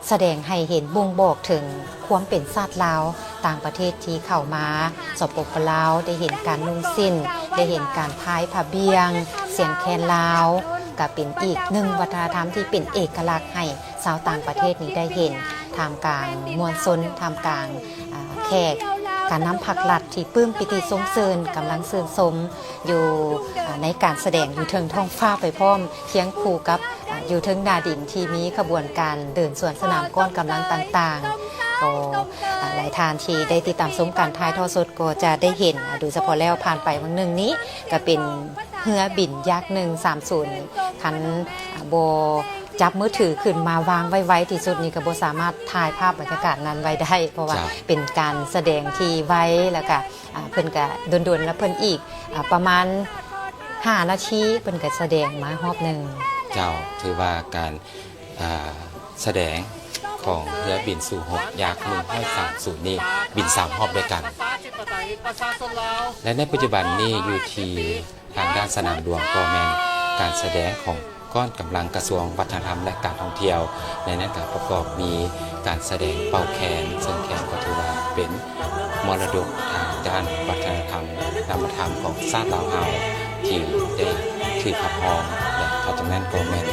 ສະແດງໃຫ້ເຫັນບົ່ງບອກເຖິງຄວາມເປັນຊາດລາວ. ຕ່າງປະເທດທີ່ເຂົ້າມາ ສປປ ລາວ ໄດ້ເຫັນການນຸ່ງສິ້ນ, ໄດ້ເຫັນການພາຍຜ້າບ່ຽງ, ສຽງແຄນລາວ ກະເປັນອີກໜຶ່ງວັດທະນະທຳທີ່ເປັນເອກະລັກໃຫ້ຊາວຕ່າງປະເທດນີ້ໄດ້ເຫັນ ທ່າມກາງມວນຊົນ, ທ່າມກາງ ອາ ແຂກ ການນຳພັກລັດທີ່ປຶ້ມປີຕິຊົມຊື່ນ ກຳລັງຊື່ນຊົມ ຢູ່ ອາ ໃນການສະແດງຢູ່ເທິງທ້ອງຟ້າໄປພ້ອມ ຄຽງຄູ່ກັບ ອາ ຢູ່ເທິງໜ້າດິນທີ່ມີຂະບວນການເດີນສວນສະໜາມກ້ອນກຳລັງຕ່າງໆ. ກໍ ອາ ຫຼາຍທ່ານທີ່ໄດ້ຕິດຕາມຊົມການຖ່າຍທອດສົດກໍຈະໄດ້ເຫັນ ອາ ໂດຍສະເພາະແລ້ວຜ່ານໄປຫວ່າງໜຶ່ງນີ້ ກະເປັນເຮືອບິນຢາກໜຶ່ງສາມສູນ ຄັນ ອາ ບໍ່ຈັບມືຖືຂຶ້ນມາວາງໄວໆທີ່ສຸດນີ້ ກະບໍ່ສາມາດຖ່າຍພາບບັນຍາກາດນັ້ນໄວ້ໄດ້ ເພາະວ່າ ເຈົ້າ ເປັນການສະແດງທີ່ໄວ ແລ້ວກະ ອາ ເພິ່ນກະດົນໆ ແລ້ວເພິ່ນອີກ ອາ ປະມານຫ້ານາທີ ເພິ່ນກະສະແດງມາຮອບໜຶ່ງ. ເຈົ້າ ຖືວ່າການ ອາ ສະແດງຂອງເຮືອບິນຊູຫົກ ຢາກໜຶ່ງຮ້ອຍສາມສິບນີ້ ບິນສາມຮອບດ້ວຍກັນ ແລະ ໃນປັດຈຸບັນນີ້ຢູ່ທີ່ ທາງດ້ານສະໜາມຫຼວງກໍແມ່ນການສະແດງຂອງກ້ອນກຳລັງກະຊວງວັດທະນະທຳ ແລະ ການທ່ອງທ່ຽວ, ໃນນັ້ນກໍປະກອບມີການສະແດງເປົ່າແຄນ, ເຊິ່ງແຄນກໍຖືວ່າເປັນມໍລະດົກທາງດ້ານວັດທະນະທຳ ນາມະທຳຂອງຊາດລາວເຮົາ ທີ່ໄດ້ຖືກຮັບຮອງ ແລະ ນອກຈາກນັ້ນກໍແມ່ນ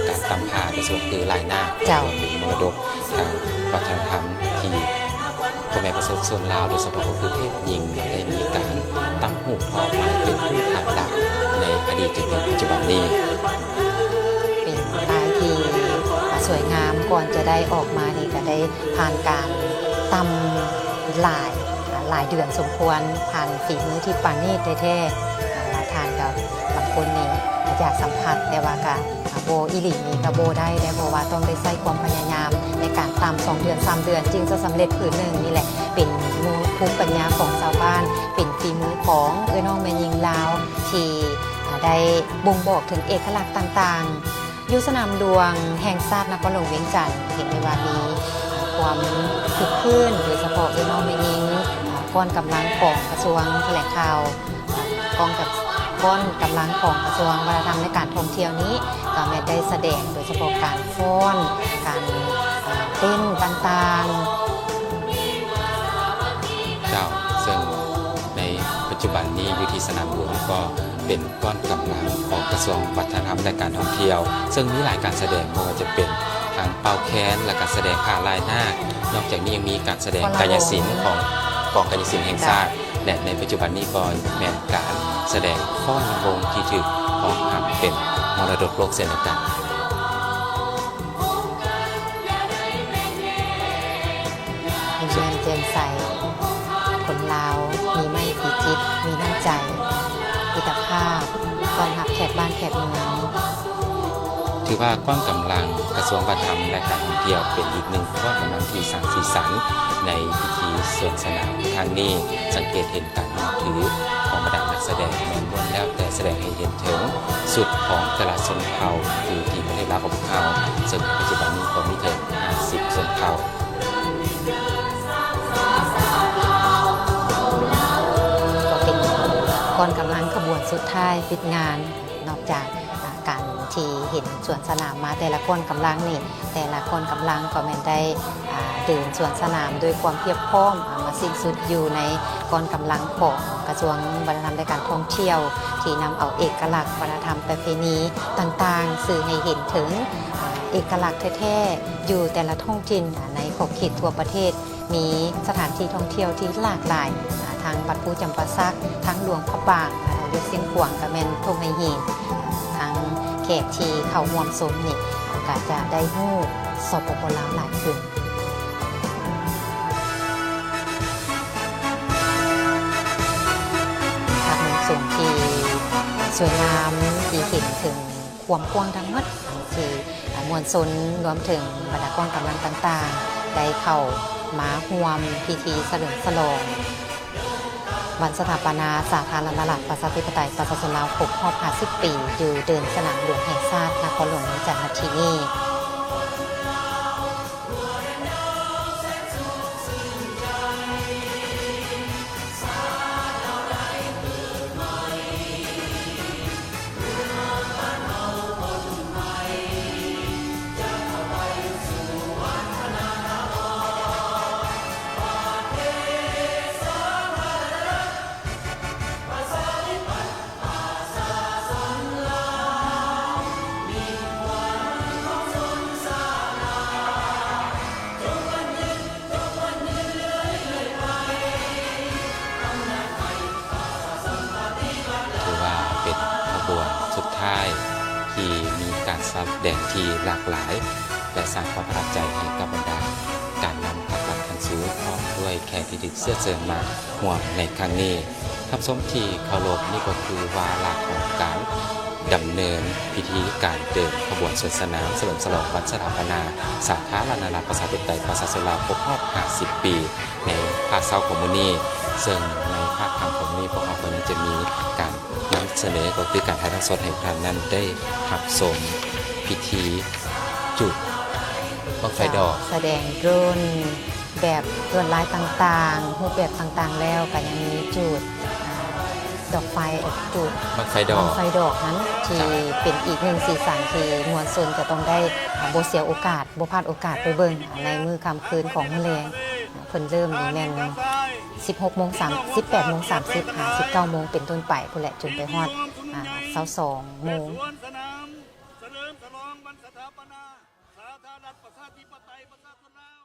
ການຕຳພາ ໂດຍສະເພາະຄືລາຍນາກ ເຈົ້າ ເປັນມໍລະດົກ ທາງວັດທະນະທຳທີ່ພໍ່ແມ່ປະຊາຊົນລາວ ໂດຍສະເພາະກໍຄືເພດຍິງ ໄດ້ມີການຕຳຮູບທອດມາເປັນຮູບພາບລັກໃນອະດີດຈົນເຖິງປັດຈຸບັນນີ້. ເປັນລາຍທີ່ສວຍງາມ ກ່ອນຈະໄດ້ອອກມານີ້ກະໄດ້ຜ່ານການຕຳຫຼາຍ ຫຼາຍເດືອນສົມຄວນ ຜ່ານຝີມືທີ່ປານີດແທ້ໆ. ຫຼາຍທ່ານກໍບາງຄົນນີ້ຢາກສຳຜັດ ແຕ່ວ່າກະ ບໍ່ອີ່ຫຼີນີ້ກະບໍ່ໄດ້ເດ້ ເພາະວ່າຕ້ອງໄດ້ໃຊ້ຄວາມພະຍາຍາມໃນການຕຳສອງເດືອນສາມເດືອນຈຶ່ງຈະສຳເລັດຜືນໜຶ່ງ. ນີ້ແຫຼະເປັນພູມປັນຍາຂອງຊາວບ້ານ ເປັນຝີມືຂອງເອື້ອຍນ້ອງແມ່ຍິງລາວ ທີ່ ອາ ໄດ້ບົ່ງບອກເຖິງເອກະລັກຕ່າງໆ. ຢູ່ສະໜາມຫຼວງແຫ່ງຊາດນະຄອນຫຼວງວຽງຈັນ ເຫັນໄດ້ວ່າມີ ອາ ຄວາມຄຶກຄື້ນ ໂດຍສະເພາະເອື້ອຍນ້ອງແມ່ຍິງ ອາ ກ້ອນກຳລັງຂອງກະຊວງຖະແຫຼງຂ່າວ ກ້ອນກັບ ກ້ອນກຳລັງຂອງກະຊວງວັດທະນະທຳ ແລະ ການທ່ອງທ່ຽວນີ້ ກໍແມ່ນໄດ້ສະແດງໂດຍສະເພາະການຟ້ອນ ການ ເອີ ເຕັ້ນຕ່າງໆ. ເຈົ້າ ເຊິ່ງໃນປັດຈຸບັນນີ້ຢູ່ທີ່ສະໜາມຫຼວງກໍເປັນກ້ອນກຳລັງຂອງກະຊວງວັດທະນະທຳ ແລະ ການທ່ອງທ່ຽວ ເຊິ່ງມີຫຼາຍການສະແດງ ບໍ່ວ່າຈະເປັນທັງເປົ່າແຄນ ແລະ ກະສະແດງຜ້າລາຍນາກ. ນອກຈາກນີ້ຍັງມີການສະແດງກາຍະສິນຂອງກອງກາຍະສິນແຫ່ງຊາດ ແລະ ໃນປັດຈຸບັນນີ້ກໍແມ່ນການສະແດງຟ້ອນລຳວົງທີ່ຖືກຮອງຮັບເປັນມໍລະດົກໂລກເຊັ່ນດຽວກັນ. ຍິ້ມແຍ້ມແຈ່ມໃສ ຄົນລາວມີໄມຕີຈິດ ມີນ້ຳໃຈ ມິດຕະພາບ ຕ້ອນຮັບແຂກບ້ານແຂກເມືອງ. ຖືວ່າກ້ອນກຳລັງກະຊວງວັດທະນະທຳ ແລະ ການທ່ອງທ່ຽວ ເປັນອີກໜຶ່ງກ້ອນກຳລັງທີ່ສ້າງສີສັນໃນພິທີສວນສະໜາມຄັ້ງນີ້. ສັງເກດເຫັນການນຸ່ງຖືຂອງບັນດານັກສະແດງ ແມ່ນລ້ວນແລ້ວແຕ່ສະແດງໃຫ້ເຫັນເຖິງຊຸດຂອງແຕ່ລະຊົນເຜົ່າຢູ່ທີ່ປະເທດລາວຂອງພວກເຮົາ, ເຊິ່ງໃນປັດຈຸບັນນີ້ກໍມີເຖິງຫ້າສິບຊົນເຜົ່າ. ກໍເປັນກ້ອນກຳລັງຂະບວນສຸດທ້າຍປິດງານ. ນອກຈາກ ອາ ການທີ່ເຫັນສວນສະໜາມມາແຕ່ລະກ້ອນກຳລັງນີ້, ແຕ່ລະກ້ອນກຳລັງກໍແມ່ນໄດ້ ອາ ເດີນສວນສະໜາມດ້ວຍຄວາມພຽບພ້ອມ ອາ ມາສິ້ນສຸດຢູ່ໃນກ້ອນກຳລັງຂອງກະຊວງວັດທະນະທຳ ແລະ ການທ່ອງທ່ຽວ ທີ່ນຳເອົາເອກະລັກວັດທະນະທຳປະເພນີຕ່າງໆ ສື່ໃຫ້ເຫັນເຖິງ ອາ ເອກະລັກແທ້ໆ ຢູ່ແຕ່ລະທ້ອງຖິ່ນ ອາ ໃນຂອບເຂດທົ່ວປະເທດ. ມີສະຖານທີ່ທ່ອງທ່ຽວທີ່ຫຼາກຫຼາຍ ອາ ທັງວັດພູຈຳປາສັກ, ທັງຫຼວງພະບາງ, ອາ ເລກຊຽງຂວາງກໍແມ່ນທົ່ງໄຫຫີນ. ທັງແຂກທີ່ເຂົ້າຮ່ວມຊົມນີ້ ອາ ກໍຈະໄດ້ຮູ້ ສປປ ລາວ ຫຼາຍຂຶ້ນ. ພາບມຸມສູງທີ່ສວຍງາມ ທີ່ເຫັນເຖິງຄວາມກວ້າງທັງໝົດ ທີ່ມວນຊົນ ລວມເຖິງບັນດາກອງກຳລັງຕ່າງໆ ໄດ້ເຂົ້າມາຮ່ວມພິທີສະເຫຼີມສະຫຼອງ ວັນສະຖາປະນາສາທາລະນະລັດ ປະຊາທິປະໄຕ ປະຊາຊົນລາວ ຄົບຮອບຫ້າສິບປີ ຢູ່ເດີ່ນສະໜາມຫຼວງແຫ່ງຊາດ ນະຄອນຫຼວງວຽງຈັນ ນະທີນີ້. ຖືວ່າເປັນຂະບວນສຸດທ້າຍທີ່ມີການສະແດງທີ່ຫຼາກຫຼາຍ ແລະ ສ້າງຄວາມປະທັບໃຈໃຫ້ກັບບັນດາການນຳພັກລັດຂັ້ນສູງ ພ້ອມດ້ວຍແຂກທີ່ຖືກເຊື້ອເຊີນມາຮ່ວມໃນຄັ້ງນີ້. ທ່ານຜູ້ຊົມທີ່ເຄົາລົບ, ນີ້ກໍຄືວາລະຂອງການດຳເນີນພິທີການເດີນຂະບວນສວນສະໜາມສະເຫຼີມສະຫຼອງວັນສະຖາປະນາສາທາລະນະລັດ ປະຊາທິປະໄຕ ປະຊາຊົນລາວ ຄົບຮອບຫ້າສິບປີ ໃນພາກເຊົ້າຂອງມື້ນີ້, ເຊິ່ງໃນພາກຄ່ຳຂອງມື້ນີ້ ພວກເຮົາກໍຍັງຈະມີການນຳສະເໜີ ກໍຄືການຖ່າຍທອດສົດໃຫ້ທ່ານນັ້ນໄດ້ຮັບຊົມພິທີຈຸດບັ້ງໄຟດອກ ສະແດງໂດຣນ ແບບລວດລາຍຕ່າງໆ ຮູບແບບຕ່າງໆ ແລ້ວກໍຍັງມີຈູດ ອ່າ ດອກໄຟ ເອີ ຈູດບັ້ງໄຟດອກ ບັ້ງໄຟດອກນັ້ນ ທີ່ເປັນອີກໜຶ່ງສີສັນທີ່ມວນຊົນຈະຕ້ອງໄດ້ ອ່າ ບໍ່ເສຍໂອກາດ ບໍ່ພາດໂອກາດໄປເບິ່ງ ອ່າ ໃນມື້ຄ່ຳຄືນຂອງມື້ແລງ. ອ່າ ເພິ່ນເລີ່ມນີ້ແມ່ນສິບຫົກໂມງສາມ ສິບແປດໂມງສາມສິບ ຫາສິບເກົ້າໂມງເປັນຕົ້ນໄປພຸ້ນແຫຼະ ຈົນໄປຮອດ ອ່າ ຊາວສອງໂມງ. ສວນສະໜາມສະເຫຼີມສະຫຼອງວັນສະຖາປະນາສາທາລະນະລັດ ປະຊາທິປະໄຕ ປະຊາຊົນລາວ